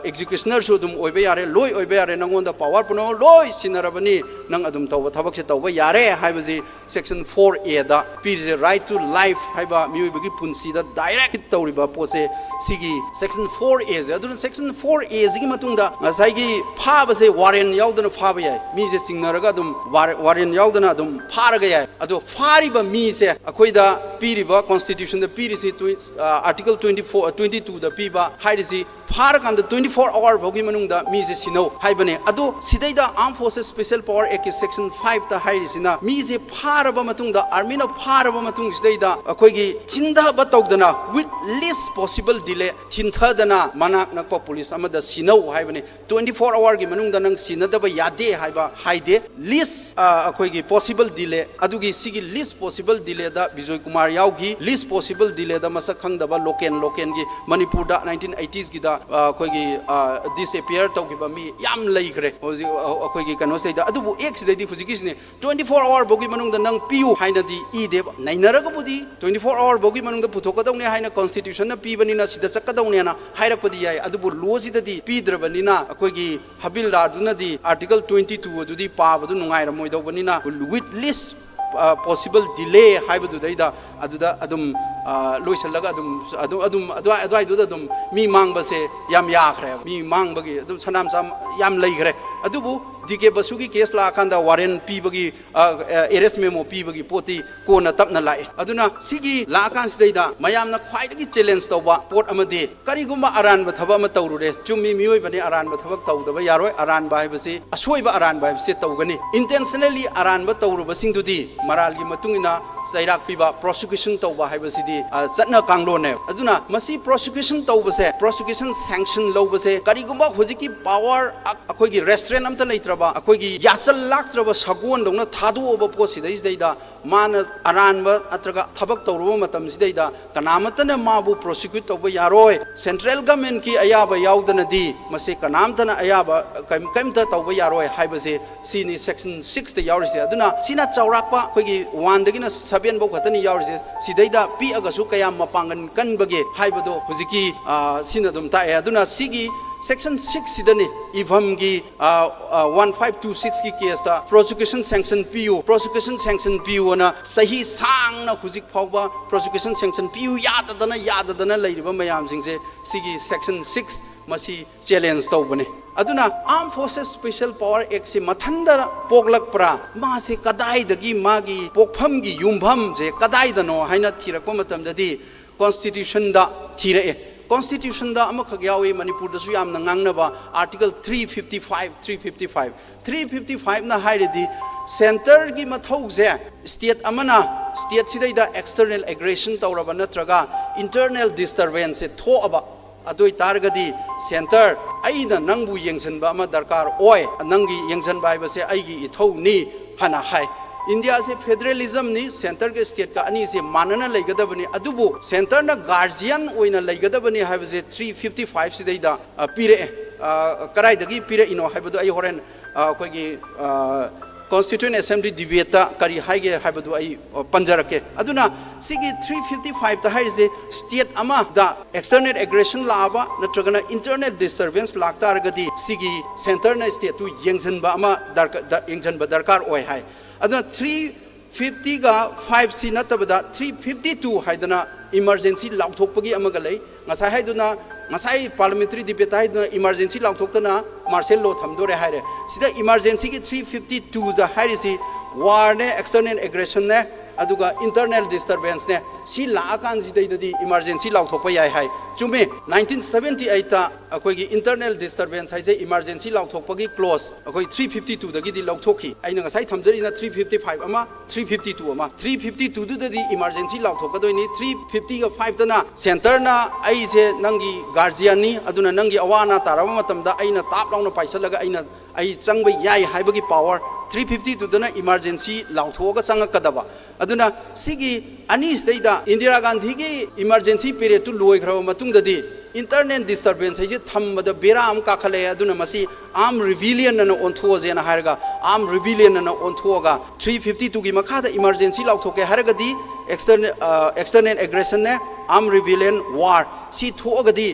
ꯑꯦꯛꯖꯤꯀ꯭ꯌꯨꯁꯅꯔꯁꯨ ꯑꯗꯨꯝ ꯑꯣꯏꯕ ꯌꯥꯔꯦ, ꯂꯣꯏ ꯑꯣꯏꯕ ꯌꯥꯔꯦ, ꯅꯪꯉꯣꯟꯗ ꯄꯋꯥꯔ ꯄꯨꯝꯅꯃꯛ ꯂꯣꯏ ꯁꯤꯟꯅꯔꯕꯅꯤ, ꯅꯪ ꯑꯗꯨꯝ ꯇꯧꯕ ꯊꯕꯛꯁꯦ ꯇꯧꯕ ꯌꯥꯔꯦ ꯍꯥꯏꯕꯁꯤ ꯁꯦꯛꯁꯟ ꯐꯣꯔ ꯑꯦꯗ ꯄꯤꯔꯤꯁꯦ꯫ Right to life ꯍꯥꯏꯕ ꯃꯤꯑꯣꯏꯕꯒꯤ ꯄꯨꯟꯁꯤꯗ ꯗꯥꯏꯔꯦꯛ ꯍꯤꯠ ꯇꯧꯔꯤꯕ ꯄꯣꯠꯁꯦ ꯁꯤꯒꯤ ꯁꯦꯛꯁꯟ ꯐꯣꯔ ꯑꯦꯁꯦ꯫ ꯑꯗꯨꯅ ꯁꯦꯛꯁꯟ ꯐꯣꯔ ꯑꯦꯁꯤꯒꯤ ꯃꯇꯨꯡꯗ ꯉꯁꯥꯏꯒꯤ ꯐꯥꯕꯁꯦ ꯋꯥꯔꯦꯟ ꯌꯥꯎꯗꯅ ꯐꯥꯕ ꯌꯥꯏ, ꯃꯤꯁꯦ ꯆꯤꯡꯅꯔꯒ ꯑꯗꯨꯝ ꯋꯥꯔ-, ꯋꯥꯔꯦꯟ ꯌꯥꯎꯗꯅ ꯑꯗꯨꯝ ꯐꯥꯔꯒ ꯌꯥꯏ꯫ ꯑꯗꯣ ꯐꯥꯔꯤꯕ ꯃꯤꯁꯦ ꯑꯩꯈꯣꯏꯗ ꯄꯤꯔꯤꯕ ꯀꯣꯟꯁꯇꯤꯇ꯭ꯌꯨꯁꯟꯗ ꯄꯤꯔꯤꯁꯤ ꯑꯥꯔꯇꯤꯀꯜ ꯇ꯭ꯋꯦꯟꯇꯤ ꯐꯣꯔ, ꯇ꯭ꯋꯦꯟꯇꯤ ꯇꯨꯗ ꯄꯤꯕ ꯍꯥꯏꯔꯤꯁꯤ ꯐꯥꯔꯀꯥꯟꯗ ꯇ꯭ꯋꯦꯟꯇꯤ ꯐꯣꯔ ꯑꯋꯥꯔ ꯐꯥꯎꯒꯤ ꯃꯅꯨꯡꯗ ꯃꯤꯁꯦ ꯁꯤꯅꯧ ꯍꯥꯏꯕꯅꯦ꯫ ꯑꯗꯣ ꯁꯤꯗꯩꯗ Armed Forces Special Power Actꯀꯤ ꯁꯦꯛꯁꯟ ꯐꯥꯏꯚꯇ ꯍꯥꯏꯔꯤꯁꯤꯅ ꯃꯤꯁꯦ ꯐꯥꯔꯕ ꯃꯇꯨꯡꯗ, ꯑꯥꯔꯃꯤꯅ ꯐꯥꯔꯕ ꯃꯇꯨꯡꯁꯤꯗꯩꯗ ꯑꯩꯈꯣꯏꯒꯤ ꯊꯤꯟꯊꯕ ꯇꯧꯗꯅ, with least possible delay, ꯊꯤꯟꯊꯗꯅ ꯃꯅꯥꯛ ꯅꯛꯄ ꯄꯨꯂꯤꯁ ꯑꯃꯗ ꯁꯤꯅꯧ ꯍꯥꯏꯕꯅꯤ꯫ ꯇ꯭ꯋꯦꯟꯇꯤ ꯐꯣꯔ ꯑꯋꯥꯔꯒꯤ ꯃꯅꯨꯡꯗ ꯅꯪ ꯁꯤꯟꯅꯗꯕ ꯌꯥꯗꯦ ꯍꯥꯏꯕ ꯍꯥꯏꯗꯦ꯫ ꯂꯤꯁ, ꯑ, ꯑꯩꯈꯣꯏꯒꯤ ꯄꯣꯁꯤꯕꯜ ꯗꯤꯂꯦ, ꯑꯗꯨꯒꯤ ꯁꯤꯒꯤ ꯂꯤꯁ ꯄꯣꯁꯤꯕꯜ ꯗꯤꯂꯦꯗ ꯕꯤꯖꯣꯏ ꯀꯨꯃꯥꯔ ꯌꯥꯎꯈꯤ꯫ ꯂꯤꯁ ꯄꯣꯁꯤꯕꯜ ꯗꯤꯂꯦꯗ ꯃꯁꯛ ꯈꯪꯗꯕ ꯂꯣꯀꯦꯜ, ꯂꯣꯀꯦꯜꯒꯤ ꯃꯅꯤꯄꯨꯔꯗ ꯅꯥꯏꯟꯇꯤꯟ ꯑꯩꯇꯤꯁꯀꯤꯗ, ꯑ, ꯑꯩꯈꯣꯏꯒꯤ, ꯑ, ꯗꯤꯁꯑꯦꯄꯤꯌꯔ ꯇꯧꯈꯤꯕ ꯃꯤ ꯌꯥꯝ ꯂꯩꯈ꯭ꯔꯦ ꯍꯧꯖꯤꯛ, ꯑ, ꯑꯩꯈꯣꯏꯒꯤ ꯀꯩꯅꯣꯁꯤꯗꯩꯗ꯫ ꯑꯗꯨꯕꯨ ꯑꯦꯛꯁꯤꯗꯩꯗꯤ ꯍꯧꯖꯤꯛꯀꯤꯁꯤꯅꯦ, ꯇ꯭ꯋꯦꯟꯇꯤ ꯐꯣꯔ ꯑꯋꯥꯔ ꯐꯥꯎꯒꯤ ꯃꯅꯨꯡꯗ ꯅꯪ ꯄꯤꯌꯨ ꯍꯥꯏꯅꯗꯤ ꯏꯗꯦꯕ꯫ ꯅꯩꯅꯔꯒꯕꯨꯗꯤ ꯇ꯭ꯋꯦꯟꯇꯤ ꯐꯣꯔ ꯑꯋꯥꯔ ꯐꯥꯎꯒꯤ ꯃꯅꯨꯡꯗ ꯄꯨꯊꯣꯛꯀꯗꯧꯅꯦ ꯍꯥꯏꯅ ꯀꯣꯟꯁꯇꯤꯇ꯭ꯌꯨꯁꯟꯅ ꯄꯤꯕꯅꯤꯅ ꯁꯤꯗ ꯆꯠꯀꯗꯧꯅꯦꯅ ꯍꯥꯏꯔꯛꯄꯗꯤ ꯌꯥꯏ, ꯑꯗꯨꯕꯨ ꯂꯣꯁꯤꯗꯗꯤ ꯄꯤꯗ꯭ꯔꯕꯅꯤꯅ ꯑꯩꯈꯣꯏꯒꯤ ꯍꯕꯤꯜꯗꯥꯔꯗꯨꯅꯗꯤ ꯑꯥꯔꯇꯤꯀꯜ ꯇ꯭ꯋꯦꯟꯇꯤ ꯇꯨ ꯑꯗꯨꯗꯤ ꯄꯥꯕꯗꯨ ꯅꯨꯡꯉꯥꯏꯔꯝꯃꯣꯏꯗꯧꯕꯅꯤꯅ, with least possible delay ꯍꯥꯏꯕꯗꯨꯗꯩꯗ ꯑꯗꯨꯗ ꯑꯗꯨꯝ, ꯑ, ꯂꯣꯏꯁꯤꯜꯂꯒ ꯑꯗꯨꯝ, ꯑꯗꯨꯝ, ꯑꯗꯨꯝ ꯑꯗꯨꯋꯥꯏ-, ꯑꯗꯨꯋꯥꯏꯗꯨꯗ ꯑꯗꯨꯝ ꯃꯤ ꯃꯥꯡꯕꯁꯦ ꯌꯥꯝ ꯌꯥꯈ꯭ꯔꯦ꯫ ꯃꯤ ꯃꯥꯡꯕꯒꯤ ꯑꯗꯨꯝ ꯁꯅꯥꯝꯆꯥ ꯌꯥꯝ ꯂꯩꯈ꯭ꯔꯦ꯫ ꯑꯗꯨꯕꯨ ꯗꯤ ꯀꯦ ꯕꯁꯨꯒꯤ ꯀꯦꯁ ꯂꯥꯛꯑꯀꯥꯟꯗ ꯋꯥꯔꯦꯟ ꯄꯤꯕꯒꯤ, ꯑ, ꯑ, ꯑꯦꯔꯦꯁ ꯃꯦꯃꯣ ꯄꯤꯕꯒꯤ ꯄꯣꯠꯇꯤ ꯀꯣꯟꯅ ꯇꯞꯅ ꯂꯥꯛꯑꯦ꯫ ꯑꯗꯨꯅ ꯁꯤꯒꯤ ꯂꯥꯛꯑꯀꯥꯟꯁꯤꯗꯩꯗ ꯃꯌꯥꯝꯅ ꯈ꯭ꯋꯥꯏꯗꯒꯤ ꯆꯦꯂꯦꯟꯖ ꯇꯧꯕ ꯄꯣꯠ ꯑꯃꯗꯤ, ꯀꯔꯤꯒꯨꯝꯕ ꯑꯔꯥꯟꯕ ꯊꯕꯛ ꯑꯃ ꯇꯧꯔꯨꯔꯦ, ꯆꯨꯝꯃꯤ, ꯃꯤꯑꯣꯏꯕꯅꯤ, ꯑꯔꯥꯟꯕ ꯊꯕꯛ ꯇꯧꯗꯕ ꯌꯥꯔꯣꯏ, ꯑꯔꯥꯟꯕ ꯍꯥꯏꯕꯁꯤ, ꯑꯁꯣꯏꯕ ꯑꯔꯥꯟꯕ ꯍꯥꯏꯕꯁꯤ ꯇꯧꯒꯅꯤ꯫ ꯏꯟꯇꯦꯟꯁꯅꯦꯜꯂꯤ ꯑꯔꯥꯟꯕ ꯇꯧꯔꯨꯕꯁꯤꯡꯗꯨꯗꯤ ꯃꯔꯥꯜꯒꯤ ꯃꯇꯨꯡ ꯏꯟꯅ ꯆꯩꯔꯥꯛ ꯄꯤꯕ, ꯄ꯭ꯔꯣꯁꯤꯀ꯭ꯌꯨꯁꯟ ꯇꯧꯕ ꯍꯥꯏꯕꯁꯤꯗꯤ, ꯑ, ꯆꯠꯅ ꯀꯥꯡꯂꯣꯟꯅꯦꯕ꯫ ꯑꯗꯨꯅ ꯃꯁꯤ ꯄ꯭ꯔꯣꯁꯤꯀ꯭ꯌꯨꯁꯟ ꯇꯧꯕꯁꯦ, ꯄ꯭ꯔꯣꯁꯤꯀ꯭ꯌꯨꯁꯟ ꯁꯦꯡꯁꯟ ꯂꯧꯕꯁꯦ, ꯀꯔꯤꯒꯨꯝꯕ ꯍꯧꯖꯤꯛꯀꯤ ꯄꯥꯋꯔ ꯑꯩꯈꯣꯏꯒꯤ ꯔꯦꯁꯇ꯭ꯔꯦꯟ ꯑꯝꯇ ꯂꯩꯇ꯭ꯔꯕ ꯑꯩꯈꯣꯏꯒꯤ ꯌꯥꯆꯜ ꯂꯥꯛꯇ꯭ꯔꯕ ꯁꯒꯣꯜꯗꯧꯅ ꯊꯥꯗꯣꯛꯑꯕ ꯄꯣꯠꯁꯤꯗꯩꯁꯤꯗꯩꯗ ꯃꯥꯅ ꯑꯔꯥꯟꯕ ꯅꯠꯇ꯭ꯔꯒ ꯊꯕꯛ ꯇꯧꯔꯨꯕ ꯃꯇꯝꯁꯤꯗꯩꯗ ꯀꯅꯥꯃꯠꯇꯅ ꯃꯥꯕꯨ prosecute ꯇꯧꯕ ꯌꯥꯔꯣꯏ, central government ꯀꯤ ꯑꯌꯥꯕ ꯌꯥꯎꯗꯅꯗꯤ ꯃꯁꯤ ꯀꯅꯥꯝꯇꯅ ꯑꯌꯥꯕ ꯀꯩꯝ-, ꯀꯩꯝꯇ ꯇꯧꯕ ꯌꯥꯔꯣꯏ ꯍꯥꯏꯕꯁꯦ ꯁꯤꯅꯤ section six ꯇ ꯌꯥꯎꯔꯤꯁꯦ꯫ ꯑꯗꯨꯅ ꯁꯤꯅ ꯆꯥꯎꯔꯥꯛꯄ ꯑꯩꯈꯣꯏꯒꯤ one ꯗꯒꯤꯅ seven ꯐꯥꯎ ꯈꯛꯇꯅꯤ ꯌꯥꯎꯔꯤꯁꯦ꯫ ꯁꯤꯗꯩꯗ ꯄꯤꯛꯑꯒꯁꯨ ꯀꯌꯥꯝ ꯃꯄꯥꯡꯒꯜ ꯀꯟꯕꯒꯦ ꯍꯥꯏꯕꯗꯣ ꯍꯧꯖꯤꯛꯀꯤ, ꯑ, ꯁꯤꯅ ꯑꯗꯨꯝ ꯇꯥꯛꯑꯦ꯫ ꯑꯗꯨꯅ ꯁꯤꯒꯤ section six ꯁꯤꯗꯅꯤ ꯏꯚꯝꯒꯤ, ꯑ, ꯑ, one five two six ꯀꯤ case ꯇ prosecution sanction ꯄꯤꯌꯨ, prosecution sanction ꯄꯤꯌꯨꯅ ꯆꯍꯤ ꯁꯥꯡꯅ ꯍꯧꯖꯤꯛ ꯐꯥꯎꯕ prosecution sanction ꯄꯤꯌꯨ ꯌꯥꯗꯗꯅ, ꯌꯥꯗꯗꯅ ꯂꯩꯔꯤꯕ ꯃꯌꯥꯝꯁꯤꯡꯁꯦ ꯁꯤꯒꯤ section six ꯃꯁꯤ challenge ꯇꯧꯕꯅꯤ꯫ ꯑꯗꯨꯅ Armed Forces Special Power Act ꯁꯤ ꯃꯊꯟꯗ ꯄꯣꯛꯂꯛꯄ꯭ꯔꯥ, ꯃꯥꯁꯦ ꯀꯗꯥꯏꯗꯒꯤ ꯃꯥꯒꯤ ꯄꯣꯛꯐꯝꯒꯤ ꯌꯨꯝꯐꯝꯁꯦ ꯀꯗꯥꯏꯗꯅꯣ ꯍꯥꯏꯅ ꯊꯤꯔꯛꯄ ꯃꯇꯝꯗꯗꯤ constitution ꯗ ꯊꯤꯔꯛꯑꯦ꯫ Constitution ꯗ ꯑꯃꯈꯛ ꯌꯥꯎꯏ, ꯃꯅꯤꯄꯨꯔꯗꯁꯨ ꯌꯥꯝꯅ ꯉꯥꯡꯅꯕ, article three fifty five, three fifty five꯫ Three fifty five ꯅ ꯍꯥꯏꯔꯤꯗꯤ centre ꯒꯤ ꯃꯊꯧꯁꯦ state ꯑꯃꯅ state ꯁꯤꯗꯩꯗ external aggression ꯇꯧꯔꯕ ꯅꯠꯇ꯭ꯔꯒ internal disturbance ꯁꯦ ꯊꯣꯛꯑꯕ, ꯑꯗꯨ ꯑꯣꯏꯇꯥꯔꯒꯗꯤ centre ꯑꯩꯅ ꯅꯪꯕꯨ ꯌꯦꯡꯁꯤꯟꯕ ꯑꯃ ꯗꯔꯀꯥꯔ ꯑꯣꯏ, ꯅꯪꯒꯤ ꯌꯦꯡꯁꯤꯟꯕ ꯍꯥꯏꯕꯁꯦ ꯑꯩꯒꯤ ꯏꯊꯧꯅꯤ ꯍꯥꯏꯅ ꯍꯥꯏ꯫ ꯏꯟꯗꯤꯌꯥꯁꯦ federalism ꯅꯤ, centre ꯒ state ꯀ ꯑꯅꯤꯁꯦ ꯃꯥꯟꯅꯅ ꯂꯩꯒꯗꯕꯅꯤ, ꯑꯗꯨꯕꯨ centre ꯅ guardian ꯑꯣꯏꯅ ꯂꯩꯒꯗꯕꯅꯤ ꯍꯥꯏꯕꯁꯦ three fifty five ꯁꯤꯗꯩꯗ, ꯑ, ꯄꯤꯔꯛꯑꯦ꯫ ꯑ, ꯀꯗꯥꯏꯗꯒꯤ ꯄꯤꯔꯛꯏꯅꯣ ꯍꯥꯏꯕꯗꯣ ꯑꯩ ꯍꯣꯔꯦꯟ, ꯑ, ꯑꯩꯈꯣꯏꯒꯤ, ꯑ, Constituent Assembly debate ꯇ ꯀꯔꯤ ꯍꯥꯏꯒꯦ ꯍꯥꯏꯕꯗꯨ ꯑꯩ, ꯑ, ꯄꯟꯖꯔꯛꯀꯦ꯫ ꯑꯗꯨꯅ ꯁꯤꯒꯤ three fifty five ꯇ ꯍꯥꯏꯔꯤꯁꯦ state ꯑꯃꯗ external aggression ꯂꯥꯛꯑꯕ ꯅꯠꯇ꯭ꯔꯒꯅ internal disturbance ꯂꯥꯛꯇꯥꯔꯒꯗꯤ ꯁꯤꯒꯤ centre ꯅ state ꯇꯨ ꯌꯦꯡꯁꯤꯟꯕ ꯑꯃ ꯗꯔꯀꯥ-, ꯗ-, ꯌꯦꯡꯁꯤꯟꯕ ꯗꯔꯀꯥꯔ ꯑꯣꯏ ꯍꯥꯏ꯫ ꯑꯗꯨꯅ three fifty ꯒ five C ꯅꯠꯇꯕꯗ three fifty two ꯍꯥꯏꯗꯅ emergency ꯂꯥꯎꯊꯣꯛꯄꯒꯤ ꯑꯃꯒ ꯂꯩ꯫ ꯉꯁꯥꯏ ꯍꯥꯏꯗꯨꯅ, ꯉꯁꯥꯏ parliamentary debate ꯍꯥꯏꯗꯨꯅ emergency ꯂꯥꯎꯊꯣꯛꯇꯅ martial law ꯊꯝꯗꯣꯔꯦ ꯍꯥꯏꯔꯦ꯫ ꯁꯤꯗ emergency ꯒꯤ three fifty two ꯗ ꯍꯥꯏꯔꯤꯁꯤ war ꯅꯦ, external aggression ꯅꯦ, ꯑꯗꯨꯒ internal disturbance ꯅꯦ꯫ ꯁꯤ ꯂꯥꯛꯑꯀꯥꯟꯁꯤꯗꯩꯗꯗꯤ emergency ꯂꯥꯎꯊꯣꯛꯄ ꯌꯥꯏ ꯍꯥꯏ꯫ ꯆꯨꯝꯃꯤ, nineteen seventy eight ꯇ ꯑꯩꯈꯣꯏꯒꯤ internal disturbance ꯍꯥꯏꯁꯦ emergency ꯂꯥꯎꯊꯣꯛꯄꯒꯤ clause ꯑꯩꯈꯣꯏ three fifty two ꯗꯒꯤꯗꯤ ꯂꯧꯊꯣꯛꯈꯤ꯫ ꯑꯩꯅ ꯉꯁꯥꯏ ꯊꯝꯖꯔꯤꯁꯤꯅ three fifty five ꯑꯃ, three fifty two ꯑꯃ꯫ Three fifty two ꯗꯨꯗꯗꯤ emergency ꯂꯥꯎꯊꯣꯛꯀꯗꯣꯏꯅꯤ꯫ Three fifty ꯒ five ꯇꯅ centre ꯅ ꯑꯩꯁꯦ ꯅꯪꯒꯤ guardian ꯅꯤ, ꯑꯗꯨꯅ ꯅꯪꯒꯤ ꯑꯋꯥ ꯑꯅꯥ ꯇꯥꯔꯕ ꯃꯇꯝꯗ ꯑꯩꯅ ꯇꯥꯞ ꯂꯥꯎꯅ ꯄꯥꯏꯁꯤꯜꯂꯒ ꯑꯩꯅ ꯑꯩ ꯆꯪꯕ ꯌꯥꯏ ꯍꯥꯏꯕꯒꯤ ꯄꯥꯋꯔ, ꯊ꯭ꯔꯤ ꯐꯤꯐꯇꯤ ꯇꯨꯗꯅ ꯏꯃꯥꯔꯖꯦꯟꯁꯤ ꯂꯥꯎꯊꯣꯛꯑꯒ ꯆꯪꯉꯛꯀꯗꯕ꯫ ꯑꯗꯨꯅ ꯁꯤꯒꯤ ꯑꯅꯤꯁꯤꯗꯩꯗ ꯏꯟꯗꯤꯔꯥ ꯒꯥꯟꯙꯤꯒꯤ ꯏꯃꯥꯔꯖꯦꯟꯁꯤ ꯄꯤꯔꯤꯌꯗꯇꯨ ꯂꯣꯏꯈ꯭ꯔꯕ ꯃꯇꯨꯡꯗꯗꯤ ꯏꯟꯇꯔꯅꯦꯜ ꯗꯤꯁꯇꯔꯕꯦꯟꯁ ꯍꯥꯏꯁꯦ ꯊꯝꯕꯗ ꯕꯦꯔꯥ ꯑꯃ ꯀꯥꯈꯠꯂꯛꯑꯦ꯫ ꯑꯗꯨꯅ ꯃꯁꯤ ꯑꯥꯔꯝ ꯔꯤꯕꯤꯂꯤꯌꯟ ꯑꯅ ꯑꯣꯟꯊꯣꯛꯑꯁꯦꯅ ꯍꯥꯏꯔꯒ ꯑꯥꯔꯝ ꯔꯤꯕꯤꯂꯤꯌꯟ ꯑꯅ ꯑꯣꯟꯊꯣꯛꯑꯒ ꯊ꯭ꯔꯤ ꯐꯤꯐꯇꯤ ꯇꯨꯒꯤ ꯃꯈꯥꯗ ꯏꯃꯥꯔꯖꯦꯟꯁꯤ ꯂꯥꯎꯊꯣꯛꯀꯦ ꯍꯥꯏꯔꯒꯗꯤ ꯑꯦꯛꯁꯇꯔꯅꯦꯜ ꯑꯦꯒ꯭ꯔꯦꯁꯟꯅꯦ, ꯑꯥꯔꯝ ꯔꯤꯕꯤꯂꯤꯌꯟ, ꯋꯥꯔ, ꯁꯤ ꯊꯣꯛꯑꯒꯗꯤ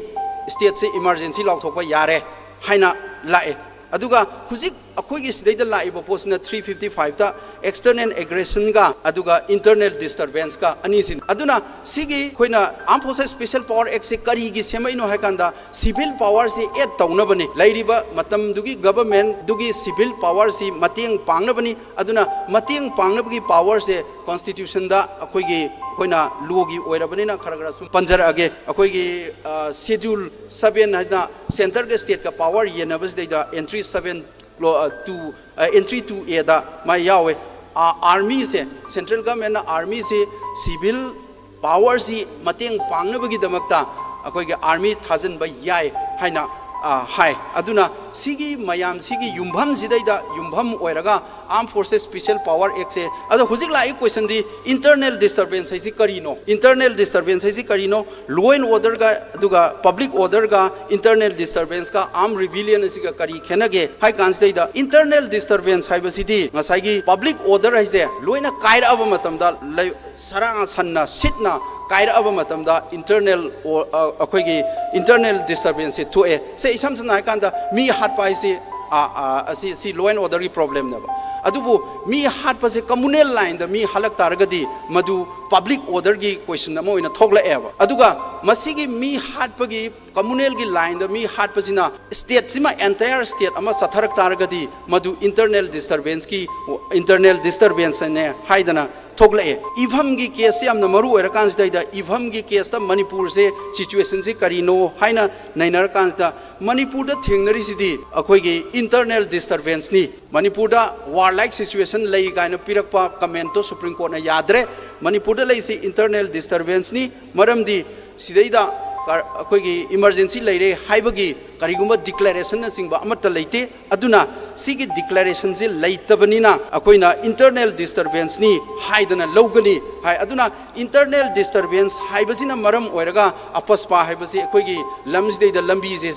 ꯁ꯭ꯇꯦꯠꯁꯦ ꯏꯃꯥꯔꯖꯦꯟꯁꯤ ꯂꯥꯎꯊꯣꯛꯄ ꯌꯥꯔꯦ ꯍꯥꯏꯅ ꯂꯥꯛꯑꯦ꯫ ꯑꯗꯨꯒ ꯍꯧꯖꯤꯛ ꯑꯩꯈꯣꯏꯒꯤ ꯁꯤꯗꯩꯗ ꯂꯥꯛꯏꯕ ꯄꯣꯠꯁꯤꯅ ꯊ꯭ꯔꯤ ꯐꯤꯐꯇꯤ ꯐꯥꯏꯚꯇ ꯑꯦꯛꯁꯇꯔꯅꯦꯜ ꯑꯦꯒ꯭ꯔꯦꯁꯟꯒ ꯑꯗꯨꯒ ꯏꯟꯇꯔꯅꯦꯜ ꯗꯤꯁꯇꯔꯕꯦꯟꯁꯀ ꯑꯅꯤꯁꯤꯅꯤ꯫ ꯑꯗꯨꯅ ꯁꯤꯒꯤ ꯑꯩꯈꯣꯏꯅ ꯑꯥꯔꯝ ꯐꯣꯔꯁꯦꯁ ꯁ꯭ꯄꯦꯁꯦꯜ ꯄꯥꯋꯔ ꯑꯦꯛꯁꯦ ꯀꯔꯤꯒꯤ ꯁꯦꯝꯃꯛꯏꯅꯣ ꯍꯥꯏ ꯀꯥꯟꯗ ꯁꯤꯚꯤꯜ ꯄꯥꯋꯔꯁꯤ ꯑꯦꯗ ꯇꯧꯅꯕꯅꯤ, ꯂꯩꯔꯤꯕ ꯃꯇꯝꯗꯨꯒꯤ ꯒꯚꯔꯟꯃꯦꯟꯗꯨꯒꯤ ꯁꯤꯚꯤꯜ ꯄꯥꯋꯔꯁꯤ ꯃꯇꯦꯡ ꯄꯥꯡꯅꯕꯅꯤ꯫ ꯑꯗꯨꯅ ꯃꯇꯦꯡ ꯄꯥꯡꯅꯕꯒꯤ ꯄꯥꯋꯔꯁꯦ ꯀꯣꯟꯁꯇꯤꯇ꯭ꯌꯨꯁꯟꯗ ꯑꯩꯈꯣꯏꯒꯤ ꯑꯩꯈꯣꯏꯅ ꯂꯣꯒꯤ ꯑꯣꯏꯔꯕꯅꯤꯅ ꯈꯔ ꯈꯔ ꯁꯨꯝ ꯄꯟꯖꯔꯛꯑꯒꯦ꯫ ꯑꯩꯈꯣꯏꯒꯤ ꯁꯦꯗ꯭ꯌꯨꯜ ꯁꯚꯦꯟ ꯍꯥꯏꯅ ꯁꯦꯟꯇꯔꯒ ꯁ꯭ꯇꯦꯠꯀ ꯄꯥꯋꯔ ꯌꯦꯟꯅꯕꯁꯤꯗꯩꯗ entry seven two, entry two add ꯃꯥ ꯌꯥꯎꯋꯦ꯫ ꯑꯥꯔꯃꯤꯁꯦ, ꯁꯦꯟꯇ꯭ꯔꯦꯜ ꯒꯚꯔꯟꯃꯦꯟꯅ ꯑꯥꯔꯃꯤꯁꯤ ꯁꯤꯚꯤꯜ ꯄꯥꯋꯔꯁꯤ ꯃꯇꯦꯡ ꯄꯥꯡꯅꯕꯒꯤꯗꯃꯛꯇ ꯑꯩꯈꯣꯏꯒꯤ ꯑꯥꯔꯃꯤ ꯊꯥꯖꯤꯟꯕ ꯌꯥꯏ ꯍꯥꯏꯅ ꯍꯥꯏ꯫ ꯑꯗꯨꯅ ꯁꯤꯒꯤ ꯃꯌꯥꯝꯁꯤꯒꯤ ꯌꯨꯝꯐꯝꯁꯤꯗꯩꯗ ꯌꯨꯝꯐꯝ ꯑꯣꯏꯔꯒ ꯑꯥꯔꯝ ꯐꯣꯔꯁꯦꯁ ꯁ꯭ꯄꯦꯁꯦꯜ ꯄꯥꯋꯔ ꯑꯦꯛꯁꯦ꯫ ꯑꯗꯣ ꯍꯧꯖꯤꯛ ꯂꯥꯛꯏ ꯀꯣꯏꯁꯟꯗꯤ ꯏꯟꯇꯔꯅꯦꯜ ꯗꯤꯁꯇꯔꯕꯦꯟꯁ ꯍꯥꯏꯁꯤ ꯀꯔꯤꯅꯣ? ꯏꯟꯇꯔꯅꯦꯜ ꯗꯤꯁꯇꯔꯕꯦꯟꯁ ꯍꯥꯏꯁꯤ ꯀꯔꯤꯅꯣ? ꯂꯣ ꯑꯦꯟ ꯑꯣꯔꯗꯔꯒ ꯑꯗꯨꯒ ꯄꯕ꯭ꯂꯤꯛ ꯑꯣꯔꯗꯔꯒ ꯏꯟꯇꯔꯅꯦꯜ ꯗꯤꯁꯇꯔꯕꯦꯟꯁꯀ ꯑꯥꯔꯝ ꯔꯤꯕꯤꯂꯤꯌꯟ ꯑꯁꯤꯒ ꯀꯔꯤ ꯈꯦꯠꯅꯒꯦ ꯍꯥꯏ ꯀꯥꯟꯁꯤꯗꯩꯗ ꯏꯟꯇꯔꯅꯦꯜ ꯗꯤꯁꯇꯔꯕꯦꯟꯁ ꯍꯥꯏꯕꯁꯤꯗꯤ ꯉꯁꯥꯏꯒꯤ ꯄꯕ꯭ꯂꯤꯛ ꯑꯣꯔꯗꯔ ꯍꯥꯏꯁꯦ ꯂꯣꯏꯅ ꯀꯥꯏꯔꯛꯑꯕ ꯃꯇꯝꯗ, ꯂꯩ-, ꯁꯔꯥ ꯁꯟꯅ ꯁꯤꯠꯅ ꯀꯥꯏꯔꯛꯑꯕ ꯃꯇꯝꯗ ꯏꯟꯇꯔꯅꯦꯜ ꯑꯩꯈꯣꯏꯒꯤ ꯏꯟꯇꯔꯅꯦꯜ ꯗꯤꯁꯇꯔꯕꯦꯟꯁꯁꯦ ꯊꯣꯛꯑꯦ꯫ ꯁꯦ ꯏꯁꯝ ꯁꯝꯅ ꯍꯥꯏꯀꯥꯟꯗ ꯃꯤ ꯍꯥꯠꯄ ꯍꯥꯏꯁꯤ ꯑꯁꯤ ꯁꯤ ꯂꯣ ꯑꯦꯟ ꯑꯣꯔꯗꯔꯒꯤ ꯄ꯭ꯔꯣꯕ꯭ꯂꯦꯝꯅꯦꯕ꯫ ꯑꯗꯨꯕꯨ ꯃꯤ ꯍꯥꯠꯄꯁꯦ ꯀꯝꯃꯨꯅꯦꯜ ꯂꯥꯏꯟꯗ ꯃꯤ ꯍꯥꯠꯂꯛ ꯇꯥꯔꯒꯗꯤ ꯃꯗꯨ ꯄꯕ꯭ꯂꯤꯛ ꯑꯣꯔꯗꯔꯒꯤ ꯀꯣꯏꯁꯟ ꯑꯃ ꯑꯣꯏꯅ ꯊꯣꯛꯂꯛꯑꯦꯕ꯫ ꯑꯗꯨꯒ ꯃꯁꯤꯒꯤ ꯃꯤ ꯍꯥꯠꯄꯒꯤ ꯀꯝꯃꯨꯅꯦꯜꯒꯤ ꯂꯥꯏꯟꯗ ꯃꯤ ꯍꯥꯠꯄꯁꯤꯅ ꯁ꯭ꯇꯦꯠꯁꯤꯃ, ꯑꯦꯟꯇꯥꯌꯔ ꯁ꯭ꯇꯦꯠ ꯑꯃ ꯆꯠꯊꯔꯛ ꯇꯥꯔꯒꯗꯤ ꯃꯗꯨ ꯏꯟꯇꯔꯅꯦꯜ ꯗꯤꯁꯇꯔꯕꯦꯟꯁꯀꯤ, ꯏꯟꯇꯔꯅꯦꯜ ꯗꯤꯁꯇꯔꯕꯦꯟꯁꯅꯦ ꯍꯥꯏꯗꯅ ꯊꯣꯛꯂꯛꯑꯦ꯫ ꯏꯚꯝꯒꯤ ꯀꯦꯁꯁꯤ ꯌꯥꯝꯅ ꯃꯔꯨ ꯑꯣꯏꯔꯀꯥꯟꯁꯤꯗꯩꯗ ꯏꯚꯝꯒꯤ ꯀꯦꯁꯇ ꯃꯅꯤꯄꯨꯔꯁꯦ ꯁꯤꯆꯨꯋꯦꯁꯟꯁꯤ ꯀꯔꯤꯅꯣ ꯍꯥꯏꯅ ꯅꯩꯅꯔꯀꯥꯟꯁꯤꯗ ꯃꯅꯤꯄꯨꯔꯗ ꯊꯦꯡꯅꯔꯤꯁꯤꯗꯤ ꯑꯩꯈꯣꯏꯒꯤ ꯏꯟꯇꯔꯅꯦꯜ ꯗꯤꯁꯇꯔꯕꯦꯟꯁꯅꯤ꯫ ꯃꯅꯤꯄꯨꯔꯗ ꯋꯥꯔ ꯂꯥꯏꯛ ꯁꯤꯆꯨꯋꯦꯁꯟ ꯂꯩ ꯀꯥꯏꯅ ꯄꯤꯔꯛꯄ ꯀꯃꯦꯟꯇꯣ ꯁꯨꯄ꯭ꯔꯤꯝ ꯀꯣꯔꯠꯅ ꯌꯥꯗ꯭ꯔꯦ꯫ ꯃꯅꯤꯄꯨꯔꯗ ꯂꯩꯁꯤ ꯏꯟꯇꯔꯅꯦꯜ ꯗꯤꯁꯇꯔꯕꯦꯟꯁꯅꯤ꯫ ꯃꯔꯝꯗꯤ ꯁꯤꯗꯩꯗ ꯑꯩꯈꯣꯏꯒꯤ ꯏꯃꯔꯖꯦꯟꯁꯤ ꯂꯩꯔꯦ ꯍꯥꯏꯕꯒꯤ ꯀꯔꯤꯒꯨꯝꯕ ꯗꯤꯀ꯭ꯂꯦꯔꯦꯁꯟꯅꯆꯤꯡꯕ ꯑꯃꯠꯇ ꯂꯩꯇꯦ꯫ ꯑꯗꯨꯅ ꯁꯤꯒꯤ ꯗꯤꯀ꯭ꯂꯦꯔꯦꯁꯟꯁꯤ ꯂꯩꯇꯕꯅꯤꯅ ꯑꯩꯈꯣꯏꯅ ꯏꯟꯇꯔꯅꯦꯜ ꯗꯤꯁꯇꯔꯕꯦꯟꯁꯅꯤ ꯍꯥꯏꯗꯅ ꯂꯧꯒꯅꯤ ꯍꯥꯏ꯫ ꯑꯗꯨꯅ ꯏꯟꯇꯔꯅꯦꯜ ꯗꯤꯁꯇꯔꯕꯦꯟꯁ ꯍꯥꯏꯕꯁꯤꯅ ꯃꯔꯝ ꯑꯣꯏꯔꯒ ꯑꯄꯁꯄꯥ ꯍꯥꯏꯕꯁꯤ ꯑꯩꯈꯣꯏꯒꯤ ꯂꯝꯁꯤꯗꯩꯗ ꯂꯝꯕꯤꯁꯦ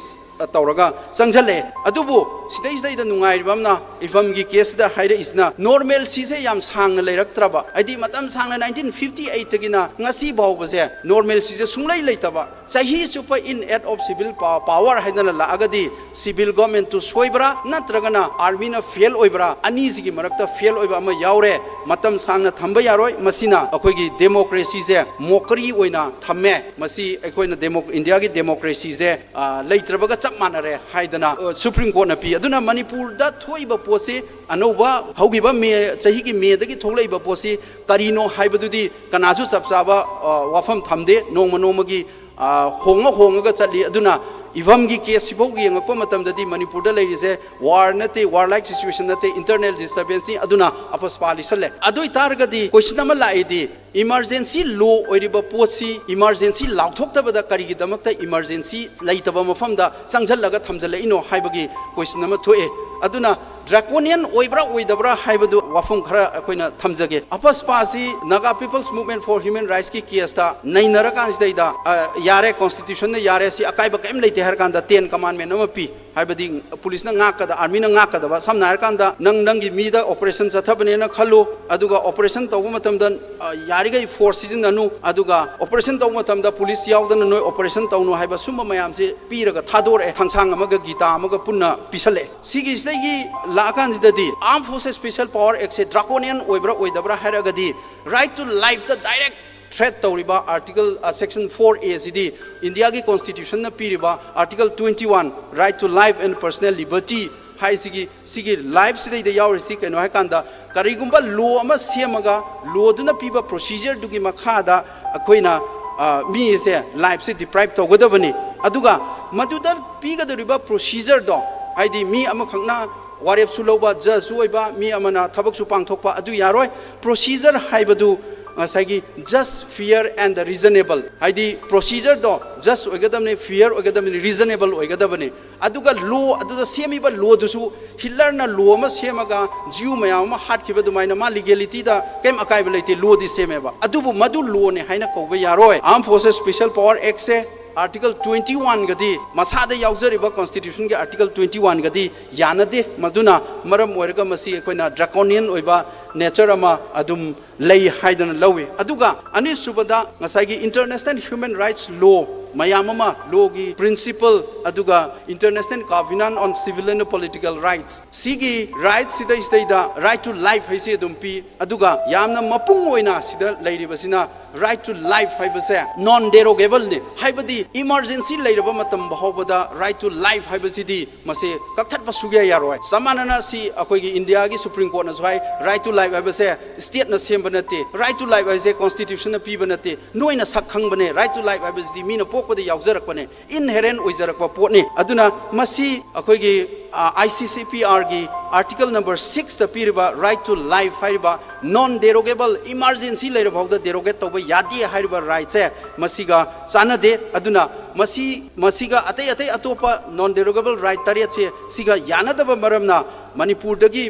ꯇꯧꯔꯒ ꯆꯪꯁꯤꯜꯂꯛꯑꯦ꯫ ꯑꯗꯨꯕꯨ ꯁꯤꯗꯩꯁꯤꯗꯩꯗ ꯅꯨꯡꯉꯥꯏꯔꯤꯕ ꯑꯃꯅ ꯏꯐꯝꯒꯤ ꯀꯦꯁꯁꯤꯗ ꯍꯥꯏꯔꯛꯏꯁꯤꯅ ꯅꯣꯔꯃꯦꯜꯁꯤꯁꯦ ꯌꯥꯝ ꯁꯥꯡꯅ ꯂꯩꯔꯛꯇ꯭ꯔꯕ, ꯍꯥꯏꯗꯤ ꯃꯇꯝ ꯁꯥꯡꯅ ꯅꯥꯏꯟꯇꯤꯟ ꯐꯤꯐꯇꯤ ꯑꯩꯠꯇꯒꯤꯅ ꯉꯁꯤ ꯐꯥꯎꯕꯁꯦ ꯅꯣꯔꯃꯦꯜꯁꯤꯁꯦ ꯁꯨꯡꯂꯩ ꯂꯩꯇꯕ꯫ ꯆꯍꯤ ꯆꯨꯞꯄ in aid of civil power ꯍꯥꯏꯗꯅ ꯂꯥꯛꯑꯒꯗꯤ civil government ꯇꯨ ꯁꯣꯏꯕ꯭ꯔꯥ ꯅꯠꯇ꯭ꯔꯒꯅ ꯑꯥꯔꯃꯤꯅ ꯐꯦꯜ ꯑꯣꯏꯕ꯭ꯔꯥ? ꯑꯅꯤꯁꯤꯒꯤ ꯃꯔꯛꯇ ꯐꯦꯜ ꯑꯣꯏꯕ ꯑꯃ ꯌꯥꯎꯔꯦ꯫ ꯃꯇꯝ ꯁꯥꯡꯅ ꯊꯝꯕ ꯌꯥꯔꯣꯏ꯫ ꯃꯁꯤꯅ ꯑꯩꯈꯣꯏꯒꯤ ꯗꯦꯃꯣꯀ꯭ꯔꯦꯁꯤꯁꯦ ꯃꯣꯀꯔꯤ ꯑꯣꯏꯅ ꯊꯝꯃꯦ꯫ ꯃꯁꯤ ꯑꯩꯈꯣꯏꯅ ꯗꯦꯃꯣ-, ꯏꯟꯗꯤꯌꯥꯒꯤ ꯗꯦꯃꯣꯀ꯭ꯔꯦꯁꯤꯁꯦ, ꯑ, ꯂꯩꯇ꯭ꯔꯕꯒ ꯆꯞ ꯃꯥꯟꯅꯔꯦ ꯍꯥꯏꯗꯅ, ꯑ, ꯁꯨꯄ꯭ꯔꯤꯝ ꯀꯣꯔꯠꯅ ꯄꯤ꯫ ꯑꯗꯨꯅ ꯃꯅꯤꯄꯨꯔꯗ ꯊꯣꯛꯏꯕ ꯄꯣꯠꯁꯤ, ꯑꯅꯧꯕ ꯍꯧꯈꯤꯕ ꯃꯦ, ꯆꯍꯤꯒꯤ ꯃꯦꯗꯒꯤ ꯊꯣꯛꯂꯛꯏꯕ ꯄꯣꯠꯁꯤ ꯀꯔꯤꯅꯣ ꯍꯥꯏꯕꯗꯨꯗꯤ ꯀꯅꯥꯁꯨ ꯆꯞ ꯆꯥꯕ, ꯑ, ꯋꯥꯐꯝ ꯊꯝꯗꯦ꯫ ꯅꯣꯡꯃ ꯅꯣꯡꯃꯒꯤ, ꯑ, ꯍꯣꯡꯉ ꯍꯣꯡꯉꯒ ꯆꯠꯂꯤ꯫ ꯑꯗꯨꯅ ꯏꯐꯝꯒꯤ ꯀꯦꯁꯁꯤꯐꯥꯎ ꯌꯦꯡꯉꯛꯄ ꯃꯇꯝꯗꯗꯤ ꯃꯅꯤꯄꯨꯔꯗ ꯂꯩꯔꯤꯁꯦ ꯋꯥꯔ ꯅꯠꯇꯦ, ꯋꯥꯔ ꯂꯥꯏꯛ ꯁꯤꯆꯨꯋꯦꯁꯟ ꯅꯠꯇꯦ, ꯏꯟꯇꯔꯅꯦꯜ ꯗꯤꯁꯇꯔꯕꯦꯟꯁꯅꯤ꯫ ꯑꯗꯨꯅ ꯑꯄꯁꯄꯥ ꯂꯤꯁꯜꯂꯦ꯫ ꯑꯗꯨ ꯑꯣꯏꯇꯥꯔꯒꯗꯤ ꯀꯣꯏꯁꯟ ꯑꯃ ꯂꯥꯛꯏꯗꯤ, ꯏꯃꯔꯖꯦꯟꯁꯤ ꯂꯣ ꯑꯣꯏꯔꯤꯕ ꯄꯣꯠꯁꯤ ꯏꯃꯔꯖꯦꯟꯁꯤ ꯂꯥꯎꯊꯣꯛꯇꯕꯗ ꯀꯔꯤꯒꯤꯗꯃꯛꯇ ꯏꯃꯔꯖꯦꯟꯁꯤ ꯂꯩꯇꯕ ꯃꯐꯝꯗ ꯆꯪꯁꯤꯜꯂꯒ ꯊꯝꯖꯤꯜꯂꯛꯏꯅꯣ ꯍꯥꯏꯕꯒꯤ ꯀꯣꯏꯁꯟ ꯑꯃ ꯊꯣꯛꯑꯦ꯫ ꯑꯗꯨꯅ ꯗ꯭ꯔꯥꯀꯣꯅꯤꯌꯟ ꯑꯣꯏꯕ꯭ꯔꯥ ꯑꯣꯏꯗꯕ꯭ꯔꯥ ꯍꯥꯏꯕꯗꯨ ꯋꯥꯐꯝ ꯈꯔ ꯑꯩꯈꯣꯏꯅ ꯊꯝꯖꯒꯦ꯫ ꯑꯄꯁꯄꯥꯁꯤ Naga People's Movement for Human Rightsꯀꯤ ꯀꯦꯁꯇ ꯅꯩꯅꯔꯀꯥꯟꯁꯤꯗꯩꯗ, ꯑ, ꯌꯥꯔꯦ, ꯀꯣꯟꯁꯇꯤꯇ꯭ꯌꯨꯁꯟꯅ ꯌꯥꯔꯦ, ꯁꯤ ꯑꯀꯥꯏꯕ ꯀꯔꯤꯝ ꯂꯩꯇꯦ ꯍꯥꯏꯔ ꯀꯥꯟꯗ ꯇꯦꯟ ꯀꯃꯥꯟꯃꯦꯟ ꯑꯃ ꯄꯤ꯫ ꯍꯥꯏꯕꯗꯤ ꯄꯨꯂꯤꯁꯅ ꯉꯥꯛꯀꯗ-, ꯑꯥꯔꯃꯤꯅ ꯉꯥꯛꯀꯗꯕ꯫ ꯁꯝꯅ ꯍꯥꯏꯔꯀꯥꯟꯗ ꯅꯪ ꯅꯪꯒꯤ ꯃꯤꯗ ꯑꯣꯄꯔꯦꯁꯟ ꯆꯠꯊꯕꯅꯦꯅ ꯈꯜꯂꯨ, ꯑꯗꯨꯒ ꯑꯣꯄꯔꯦꯁꯟ ꯇꯧꯕ ꯃꯇꯝꯗ, ꯑ, ꯌꯥꯔꯤꯈꯩ ꯐꯣꯔꯁ ꯁꯤꯖꯤꯟꯅꯅꯨ, ꯑꯗꯨꯒ ꯑꯣꯄꯔꯦꯁꯟ ꯇꯧꯕ ꯃꯇꯝꯗ ꯄꯨꯂꯤꯁ ꯌꯥꯎꯗꯅ ꯅꯣꯏ ꯑꯣꯄꯔꯦꯁꯟ ꯇꯧꯅꯨ ꯍꯥꯏꯕ ꯁꯨꯝꯕ ꯃꯌꯥꯝꯁꯤ ꯄꯤꯔꯒ ꯊꯥꯗꯣꯔꯛꯑꯦ꯫ ꯊꯥꯡꯁꯥꯡ ꯑꯃꯒ ꯒꯤꯇꯥ ꯑꯃꯒ ꯄꯨꯟꯅ ꯄꯤꯁꯜꯂꯛꯑꯦ꯫ ꯁꯤꯒꯤꯁꯤꯗꯒꯤ ꯂꯥꯛꯑꯀꯥꯟꯁꯤꯗꯗꯤ Armed Forces Special Power Actꯁꯦ draconian ꯑꯣꯏꯕ꯭ꯔꯥ ꯑꯣꯏꯗꯕ꯭ꯔꯥ ꯍꯥꯏꯔꯒꯗꯤ right to lifeꯇ direct threat ꯇꯧꯔꯤꯕ article, ꯑ, section four A ꯁꯤꯗꯤ ꯏꯟꯗꯤꯌꯥꯒꯤ ꯀꯣꯟꯁꯇꯤꯇ꯭ꯌꯨꯁꯟꯅ ꯄꯤꯔꯤꯕ article twenty one, right to life and personal liberty ꯍꯥꯏꯁꯤꯒꯤ, ꯁꯤꯒꯤ ꯂꯥꯏꯐꯁꯤꯗꯩꯗ ꯌꯥꯎꯔꯤꯁꯤ ꯀꯩꯅꯣ ꯍꯥꯏꯀꯥꯟꯗ, ꯀꯔꯤꯒꯨꯝꯕ ꯂꯣ ꯑꯃ ꯁꯦꯝꯃꯒ ꯂꯣꯗꯨꯅ ꯄꯤꯕ ꯄ꯭ꯔꯣꯁꯤꯖꯔꯗꯨꯒꯤ ꯃꯈꯥꯗ ꯑꯩꯈꯣꯏꯅ, ꯑ, ꯃꯤꯁꯦ ꯂꯥꯏꯐꯁꯦ ꯗꯤꯄ꯭ꯔꯥꯏꯞ ꯇꯧꯒꯗꯕꯅꯤ꯫ ꯑꯗꯨꯒ ꯃꯗꯨꯗ ꯄꯤꯒꯗꯧꯔꯤꯕ ꯄ꯭ꯔꯣꯁꯤꯖꯔꯗꯣ, ꯍꯥꯏꯗꯤ ꯃꯤ ꯑꯃꯈꯛꯅ ꯋꯥꯔꯦꯞꯁꯨ ꯂꯧꯕ, ꯖꯖꯁꯨ ꯑꯣꯏꯕ, ꯃꯤ ꯑꯃꯅ ꯊꯕꯛꯁꯨ ꯄꯥꯡꯊꯣꯛꯄ, ꯑꯗꯨ ꯌꯥꯔꯣꯏ꯫ ꯄ꯭ꯔꯣꯁꯤꯖꯔ ꯍꯥꯏꯕꯗꯨ ꯉꯁꯥꯏꯒꯤ just, fair and reasonable, ꯍꯥꯏꯗꯤ procedure ꯗꯣ just ꯑꯣꯏꯒꯗꯕꯅꯤ, fair ꯑꯣꯏꯒꯗꯕꯅꯤ, reasonable ꯑꯣꯏꯒꯗꯕꯅꯤ꯫ ꯑꯗꯨꯒ law, ꯑꯗꯨꯗ ꯁꯦꯝꯃꯤꯕ law ꯗꯨꯁꯨ ꯍꯤꯠꯂꯔꯅ law ꯑꯃ ꯁꯦꯝꯃꯒ Jew ꯃꯌꯥꯝ ꯑꯃ ꯍꯥꯠꯈꯤꯕ ꯑꯗꯨꯃꯥꯏꯅ ꯃꯥ legality ꯗ ꯀꯩꯝ ꯑꯀꯥꯏꯕ ꯂꯩꯇꯦ, law ꯗꯤ ꯁꯦꯝꯃꯦꯕ꯫ ꯑꯗꯨꯕꯨ ꯃꯗꯨ law ꯅꯦ ꯍꯥꯏꯅ ꯀꯧꯕ ꯌꯥꯔꯣꯏ꯫ Armed Forces Special Power Act ꯁꯦ Article twenty one ꯒꯗꯤ, ꯃꯁꯥꯗ ꯌꯥꯎꯖꯔꯤꯕ Constitution ꯒꯤ Article twenty one ꯒꯗꯤ ꯌꯥꯅꯗꯦ꯫ ꯃꯗꯨꯅ ꯃꯔꯝ ꯑꯣꯏꯔꯒ ꯃꯁꯤ ꯑꯩꯈꯣꯏꯅ draconian ꯑꯣꯏꯕ nature ꯑꯃ ꯑꯗꯨꯝ ꯂꯩ ꯍꯥꯏꯗꯅ ꯂꯧꯏ꯫ ꯑꯗꯨꯒ ꯑꯅꯤꯁꯨꯕꯗ ꯉꯁꯥꯏꯒꯤ international human rights law ꯃꯌꯥꯝ ꯑꯃ, law ꯒꯤ principle, ꯑꯗꯨꯒ International Covenant on Civil and Political Rights, ꯁꯤꯒꯤ rights ꯁꯤꯗꯩꯁꯤꯗꯩꯗ right to life ꯍꯥꯏꯁꯤ ꯑꯗꯨꯝ ꯄꯤ꯫ ꯑꯗꯨꯒ ꯌꯥꯝꯅ ꯃꯄꯨꯡ ꯑꯣꯏꯅ ꯁꯤꯗ ꯂꯩꯔꯤꯕꯁꯤꯅ right to life ꯍꯥꯏꯕꯁꯦ non derogable ꯅꯤ, ꯍꯥꯏꯕꯗꯤ emergency ꯂꯩꯔꯕ ꯃꯇꯝ ꯐꯥꯎꯕꯗ right to life ꯍꯥꯏꯕꯁꯤꯗꯤ ꯃꯁꯤ ꯀꯛꯊꯠꯄ ꯁꯨꯛꯌꯥ ꯌꯥꯔꯣꯏ꯫ ꯆꯞ ꯃꯥꯟꯅꯅ ꯁꯤ ꯑꯩꯈꯣꯏꯒꯤ India ꯒꯤ Supreme Court ꯅꯁꯨ ꯍꯥꯏ, right to life ꯍꯥꯏꯕꯁꯦ state ꯅ ꯁꯦꯝꯕ ꯅꯠꯇꯦ, right to life ꯍꯥꯏꯁꯦ Constitution ꯅ ꯄꯤꯕ ꯅꯠꯇꯦ, ꯅꯣꯏꯅ ꯁꯛ ꯈꯪꯕꯅꯦ꯫ Right to life ꯍꯥꯏꯕꯁꯤꯗꯤ ꯃꯤꯅ ꯄꯣꯛꯄꯗ ꯌꯥꯎꯖꯔꯛꯄꯅꯦ, inherent ꯑꯣꯏꯖꯔꯛꯄ ꯄꯣꯠꯅꯤ꯫ ꯑꯗꯨꯅ ꯃꯁꯤ ꯑꯩꯈꯣꯏꯒꯤ, ꯑ, I C C P R ꯒꯤ Article number six ꯇ ꯄꯤꯔꯤꯕ right to life ꯍꯥꯏꯔꯤꯕ non derogable, emergency ꯂꯩꯔꯕ ꯐꯥꯎꯗ derogate ꯇꯧꯕ ꯌꯥꯗꯦ ꯍꯥꯏꯔꯤꯕ right ꯁꯦ ꯃꯁꯤꯒ ꯆꯥꯟꯅꯗꯦ꯫ ꯑꯗꯨꯅ ꯃꯁꯤ, ꯃꯁꯤꯒ ꯑꯇꯩ ꯑꯇꯩ ꯑꯇꯣꯞꯄ non derogable right ꯇꯔꯦꯠꯁꯦ ꯁꯤꯒ ꯌꯥꯅꯗꯕ ꯃꯔꯝꯅ ꯃꯅꯤꯄꯨꯔꯗꯒꯤ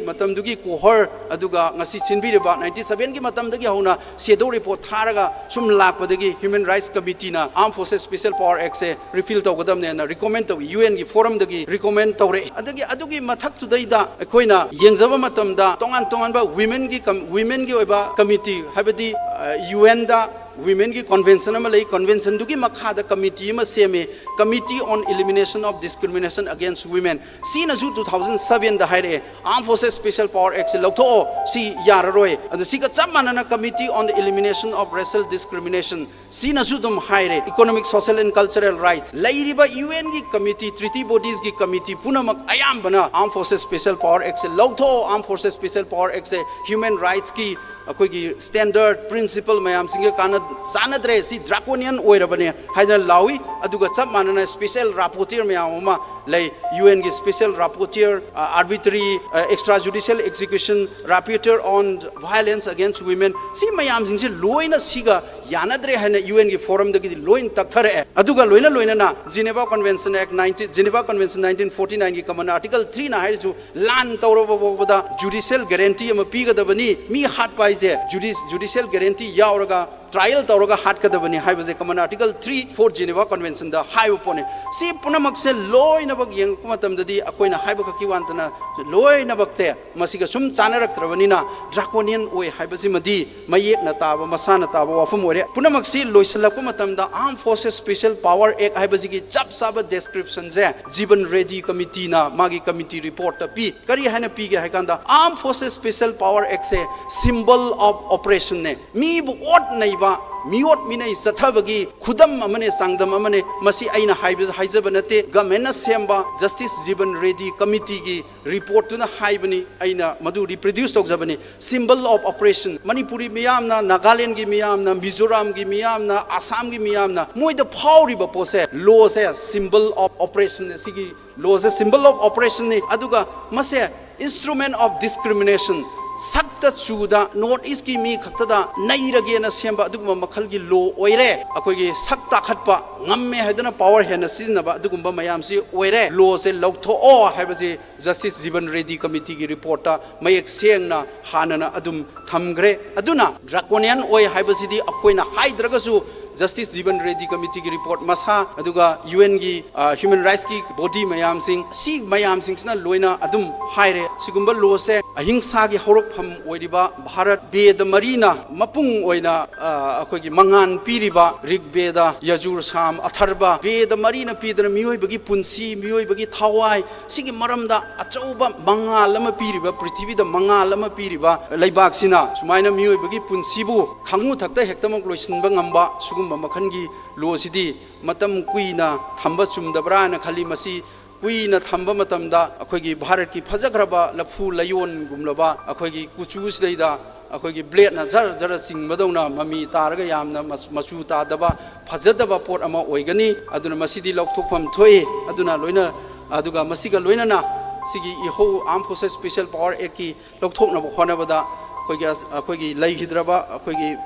ꯃꯇꯝꯗꯨꯒꯤ ꯀꯣꯍꯔ, ꯑꯗꯨꯒ ꯉꯁꯤ ꯁꯤꯟꯕꯤꯔꯤꯕ ninety seven ꯒꯤ ꯃꯇꯝꯗꯒꯤ ꯍꯧꯅ shadow report ꯊꯥꯔꯒ ꯁꯨꯝ ꯂꯥꯛꯄꯗꯒꯤ Human Rights Committee ꯅ Armed Forces Special Power Act ꯁꯦ repeal ꯇꯧꯒꯗꯕꯅꯦꯅ recommend ꯇꯧꯏ, U N ꯒꯤ forum ꯗꯒꯤ recommend ꯇꯧꯔꯛꯏ꯫ ꯑꯗꯒꯤ ꯑꯗꯨꯒꯤ ꯃꯊꯛꯇꯨꯗꯩꯗ ꯑꯩꯈꯣꯏꯅ ꯌꯦꯡꯖꯕ ꯃꯇꯝꯗ ꯇꯣꯉꯥꯟ ꯇꯣꯉꯥꯟꯕ women ꯒꯤ com-, women ꯒꯤ ꯑꯣꯏꯕ committee, ꯍꯥꯏꯕꯗꯤ, ꯑ, U N ꯗ women ꯒꯤ convention ꯑꯃ ꯂꯩ, convention ꯗꯨꯒꯤ ꯃꯈꯥꯗ committee ꯑꯃ ꯁꯦꯝꯃꯤ, Committee on Elimination of Discrimination Against Women꯫ ꯁꯤꯅꯁꯨ two thousand seven ꯗ ꯍꯥꯏꯔꯛꯑꯦ, Armed Forces Special Power Act ꯁꯦ ꯂꯧꯊꯣꯛꯑꯣ, ꯁꯤ ꯌꯥꯔꯔꯣꯏ꯫ ꯑꯗꯨ ꯁꯤꯒ ꯆꯞ ꯃꯥꯟꯅꯅ Committee on the Elimination of Racial Discrimination, ꯁꯤꯅꯁꯨ ꯑꯗꯨꯝ ꯍꯥꯏꯔꯦ, Economic, Social and Cultural Rights꯫ ꯂꯩꯔꯤꯕ U N ꯒꯤ committee, treaty bodies ꯀꯤ committee ꯄꯨꯝꯅꯃꯛ ꯑꯌꯥꯝꯕꯅ Armed Forces Special Power Act ꯁꯦ ꯂꯧꯊꯣꯛꯑꯣ, Armed Forces Special Power Act ꯁꯦ human rights ꯀꯤ ꯑꯩꯈꯣꯏꯒꯤ standard, principle ꯃꯌꯥꯝꯁꯤꯡꯒ ꯀꯥꯟꯅ-, ꯆꯥꯟꯅꯗ꯭ꯔꯦ, ꯁꯤ draconian ꯑꯣꯏꯔꯕꯅꯦ ꯍꯥꯏꯗꯅ ꯂꯥꯎꯏ꯫ ꯑꯗꯨꯒ ꯆꯞ ꯃꯥꯟꯅꯅ special rapporteur ꯃꯌꯥꯝ ꯑꯃ ꯂꯩ꯫ UN ꯒꯤ special rapporteur, ꯑ, arbitrary, ꯑ, extrajudicial execution, rapporteur on violence against women, ꯁꯤ ꯃꯌꯥꯝꯁꯤꯡꯁꯦ ꯂꯣꯏꯅ ꯁꯤꯒ ꯌꯥꯅꯗ꯭ꯔꯦ ꯍꯥꯏꯅ UN ꯒꯤ forum ꯗꯒꯤꯗꯤ ꯂꯣꯏꯅ ꯇꯛꯊꯔꯛꯑꯦ꯫ ꯑꯗꯨꯒ ꯂꯣꯏꯅ ꯂꯣꯏꯅꯅ Geneva Convention Act nineteen, Geneva Convention nineteen forty nine ꯒꯤ common article three ꯅ ꯍꯥꯏꯔꯤꯁꯨ ꯂꯥꯟ ꯇꯧꯔꯕ ꯐꯥꯎꯕꯗ judicial guarantee ꯑꯃ ꯄꯤꯒꯗꯕꯅꯤ꯫ ꯃꯤ ꯍꯥꯠꯄ ꯍꯥꯏꯁꯦ judici-, judicial guarantee ꯌꯥꯎꯔꯒ trial ꯇꯧꯔꯒ ꯍꯥꯠꯀꯗꯕꯅꯤ ꯍꯥꯏꯕꯁꯦ common article three for Geneva Convention ꯗ ꯍꯥꯏꯕ ꯄꯣꯠꯅꯤ꯫ ꯁꯤ ꯄꯨꯝꯅꯃꯛꯁꯦ ꯂꯣꯏꯅꯃꯛ ꯌꯦꯡꯉꯛꯄ ꯃꯇꯝꯗꯗꯤ ꯑꯩꯈꯣꯏꯅ ꯍꯥꯏꯕ ꯈꯛꯀꯤ ꯋꯥ ꯅꯠꯇꯅ ꯂꯣꯏꯅꯃꯛꯇꯦ ꯃꯁꯤꯒ ꯁꯨꯝ ꯆꯥꯅꯔꯛꯇ꯭ꯔꯕꯅꯤꯅ draconian ꯑꯣꯏ ꯍꯥꯏꯕꯁꯤꯃꯗꯤ ꯃꯌꯦꯛꯅ ꯇꯥꯕ, ꯃꯁꯥꯅ ꯇꯥꯕ ꯋꯥꯐꯝ ꯑꯣꯏꯔꯦ꯫ ꯄꯨꯝꯅꯃꯛꯁꯤ ꯂꯣꯏꯁꯤꯜꯂꯛꯄ ꯃꯇꯝꯗ Armed Forces Special Power Act ꯍꯥꯏꯕꯁꯤꯒꯤ ꯆꯞ ꯆꯥꯕ description ꯁꯦ Jeevan Reddy Committee ꯅ ꯃꯥꯒꯤ committee report ꯇ ꯄꯤ꯫ ꯀꯔꯤ ꯍꯥꯏꯅ ꯄꯤꯒꯦ ꯍꯥꯏ ꯀꯥꯟꯗ, Armed Forces Special Power Act say symbol of oppression ꯅꯦ꯫ ꯃꯤꯕꯨ ꯑꯣꯠ ꯅꯩꯕ, ꯃꯤꯑꯣꯠ ꯃꯤꯅꯩ ꯆꯠꯊꯕꯒꯤ ꯈꯨꯗꯝ ꯑꯃꯅꯦ, ꯆꯥꯡꯗꯝ ꯑꯃꯅꯦ꯫ ꯃꯁꯤ ꯑꯩꯅ ꯍꯥꯏꯕ-, ꯍꯥꯏꯖꯕ ꯅꯠꯇꯦ, government ꯅ ꯁꯦꯝꯕ Justice Jeevan Reddy Committee ꯒꯤ report ꯇꯨꯅ ꯍꯥꯏꯕꯅꯤ꯫ ꯑꯩꯅ ꯃꯗꯨ reproduce ꯇꯧꯖꯕꯅꯤ꯫ Symbol of oppression, ꯃꯅꯤꯄꯨꯔꯤ ꯃꯤꯌꯥꯝꯅ, ꯅꯥꯒꯥꯂꯦꯟꯒꯤ ꯃꯤꯌꯥꯝꯅ, ꯃꯤꯖꯣꯔꯥꯝꯒꯤ ꯃꯤꯌꯥꯝꯅ, ꯑꯁꯥꯝꯒꯤ ꯃꯤꯌꯥꯝꯅ, ꯃꯣꯏꯗ ꯐꯥꯎꯔꯤꯕ ꯄꯣꯠꯁꯦ, law say symbol of oppression, ꯑꯁꯤꯒꯤ law say symbol of oppression ꯅꯤ꯫ ꯑꯗꯨꯒ ꯃꯁꯦ instrument of discrimination, ꯁꯛꯇ ꯆꯨꯗ North East ꯀꯤ ꯃꯤ ꯈꯛꯇꯗ ꯅꯩꯔꯒꯦꯅ ꯁꯦꯝꯕ ꯑꯗꯨꯒꯨꯝꯕ ꯃꯈꯜꯒꯤ law ꯑꯣꯏꯔꯦ꯫ ꯑꯩꯈꯣꯏꯒꯤ ꯁꯛ ꯇꯥꯈꯠꯄ, ꯉꯝꯃꯦ ꯍꯥꯏꯗꯨꯅ power ꯍꯦꯟꯅ ꯁꯤꯖꯤꯟꯅꯕ ꯑꯗꯨꯒꯨꯝꯕ ꯃꯌꯥꯝꯁꯤ ꯑꯣꯏꯔꯦ꯫ Law ꯁꯦ ꯂꯧꯊꯣꯛꯑꯣ ꯍꯥꯏꯕꯁꯤ Justice Jeevan Reddy Committee ꯒꯤ report ꯇ ꯃꯌꯦꯛ ꯁꯦꯡꯅ ꯍꯥꯟꯅꯅ ꯑꯗꯨꯝ ꯊꯝꯈ꯭ꯔꯦ꯫ ꯑꯗꯨꯅ draconian ꯑꯣꯏ ꯍꯥꯏꯕꯁꯤꯗꯤ ꯑꯩꯈꯣꯏꯅ ꯍꯥꯏꯗ꯭ꯔꯒꯁꯨ Justice Jeevan Reddy Committee ꯒꯤ report ꯃꯁꯥ, ꯑꯗꯨꯒ UN ꯒꯤ, ꯑ, human rights ꯀꯤ body ꯃꯌꯥꯝꯁꯤꯡ, ꯁꯤ ꯃꯌꯥꯝꯁꯤꯡꯁꯤꯅ ꯂꯣꯏꯅ ꯑꯗꯨꯝ ꯍꯥꯏꯔꯦ꯫ ꯁꯤꯒꯨꯝꯕ law ꯁꯦ ꯑꯍꯤꯡꯁꯥꯒꯤ ꯍꯧꯔꯛꯐꯝ ꯑꯣꯏꯔꯤꯕ ꯚꯥꯔꯠ ꯕꯦꯗ ꯃꯔꯤꯅ ꯃꯄꯨꯡ ꯑꯣꯏꯅ, ꯑ, ꯑꯩꯈꯣꯏꯒꯤ ꯃꯉꯥꯟ ꯄꯤꯔꯤꯕ ꯔꯤꯒ ꯕꯦꯗ, ꯌꯖꯨꯔ, ꯁꯥꯝ, ꯑꯊꯔꯕ, ꯕꯦꯗ ꯃꯔꯤꯅ ꯄꯤꯗꯅ ꯃꯤꯑꯣꯏꯕꯒꯤ ꯄꯨꯟꯁꯤ, ꯃꯤꯑꯣꯏꯕꯒꯤ ꯊꯋꯥꯏ, ꯁꯤꯒꯤ ꯃꯔꯝꯗ ꯑꯆꯧꯕ ꯃꯉꯥꯜ ꯑꯃ ꯄꯤꯔꯤꯕ, ꯄ꯭ꯔꯤꯊꯤꯕꯤꯗ ꯃꯉꯥꯜ ꯑꯃ ꯄꯤꯔꯤꯕ ꯂꯩꯕꯥꯛꯁꯤꯅ ꯁꯨꯃꯥꯏꯅ ꯃꯤꯑꯣꯏꯕꯒꯤ ꯄꯨꯟꯁꯤꯕꯨ ꯈꯥꯉꯨ ꯊꯛꯇ ꯍꯦꯛꯇꯃꯛ ꯂꯣꯏꯁꯤꯟꯕ ꯉꯝꯕ ꯁꯤꯒꯨꯝꯕ ꯃꯈꯜꯒꯤ law ꯁꯤꯗꯤ ꯃꯇꯝ ꯀꯨꯏꯅ ꯊꯝꯕ ꯆꯨꯝꯗꯕ꯭ꯔꯥ ꯍꯥꯏꯅ ꯈꯜꯂꯤ꯫ ꯃꯁꯤ ꯀꯨꯏꯅ ꯊꯝꯕ ꯃꯇꯝꯗ ꯑꯩꯈꯣꯏꯒꯤ ꯚꯥꯔꯠꯀꯤ ꯐꯖꯈ꯭ꯔꯕ ꯂꯐꯨ ꯂꯌꯣꯟꯒꯨꯝꯂꯕ ꯑꯩꯈꯣꯏꯒꯤ ꯀꯨꯆꯨꯁꯤꯗꯩꯗ ꯑꯩꯈꯣꯏꯒꯤ blade ꯅ ꯖꯔ ꯖꯔ ꯆꯤꯡꯕꯗꯧꯅ ꯃꯃꯤ ꯇꯥꯔꯒ ꯌꯥꯝꯅ ꯃꯆ-, ꯃꯆꯨ ꯇꯥꯗꯕ, ꯐꯖꯗꯕ ꯄꯣꯠ ꯑꯃ ꯑꯣꯏꯒꯅꯤ꯫ ꯑꯗꯨꯅ ꯃꯁꯤꯗꯤ ꯂꯧꯊꯣꯛꯐꯝ ꯊꯣꯛꯏ꯫ ꯑꯗꯨꯅ ꯂꯣꯏꯅ ꯑꯗꯨꯒ ꯃꯁꯤꯒ ꯂꯣꯏꯅꯅ ꯁꯤꯒꯤ ꯏꯍꯧ Armed Forces Special Power Actꯀꯤ ꯂꯧꯊꯣꯛꯅꯕ ꯍꯣꯠꯅꯕꯗ ꯑꯩꯈꯣꯏꯒꯤ, ꯑꯩꯈꯣꯏꯒꯤ ꯂꯩꯈꯤꯗ꯭ꯔꯕ ꯑꯩꯈꯣꯏꯒꯤ,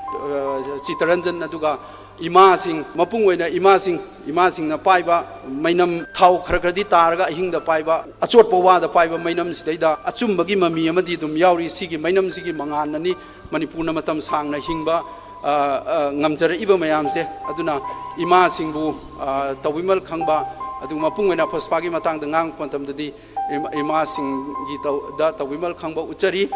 ꯑ, ꯆꯤꯇꯔꯟꯖꯟ, ꯑꯗꯨꯒ ꯏꯃꯥꯁꯤꯡ, ꯃꯄꯨꯡ ꯑꯣꯏꯅ ꯏꯃꯥꯁꯤꯡ, ꯏꯃꯥꯁꯤꯡꯅ ꯄꯥꯏꯕ ꯃꯩꯅꯝ, ꯊꯥꯎ ꯈꯔ ꯈꯔꯗꯤ ꯇꯥꯔꯒ ꯑꯍꯤꯡꯗ ꯄꯥꯏꯕ, ꯑꯆꯣꯠꯄ ꯋꯥꯗ ꯄꯥꯏꯕ ꯃꯩꯅꯝꯁꯤꯗꯩꯗ ꯑꯆꯨꯝꯕꯒꯤ ꯃꯃꯤ ꯑꯃꯗꯤ ꯑꯗꯨꯝ ꯌꯥꯎꯔꯤ꯫ ꯁꯤꯒꯤ ꯃꯩꯅꯝꯁꯤꯒꯤ ꯃꯉꯥꯜꯅꯅꯤ ꯃꯅꯤꯄꯨꯔꯅ ꯃꯇꯝ ꯁꯥꯡꯅ ꯍꯤꯡꯕ, ꯑ, ꯑ, ꯉꯝꯖꯔꯛꯏꯕ ꯃꯌꯥꯝꯁꯦ꯫ ꯑꯗꯨꯅ ꯏꯃꯥꯁꯤꯡꯕꯨ, ꯑ, ꯇꯧꯕꯤꯃꯜ ꯈꯪꯕ, ꯑꯗꯨꯒ ꯃꯄꯨꯡ ꯑꯣꯏꯅ ꯄꯨꯁꯄꯥꯒꯤ ꯃꯇꯥꯡꯗ ꯉꯥꯡꯕ ꯃꯇꯝꯗꯗꯤ ꯏꯃꯥ-, ꯏꯃꯥꯁꯤꯡꯒꯤ ꯇꯧ-, ꯗ ꯇꯧꯕꯤꯃꯜ ꯈꯪꯕ ꯎꯠꯆꯔꯤ꯫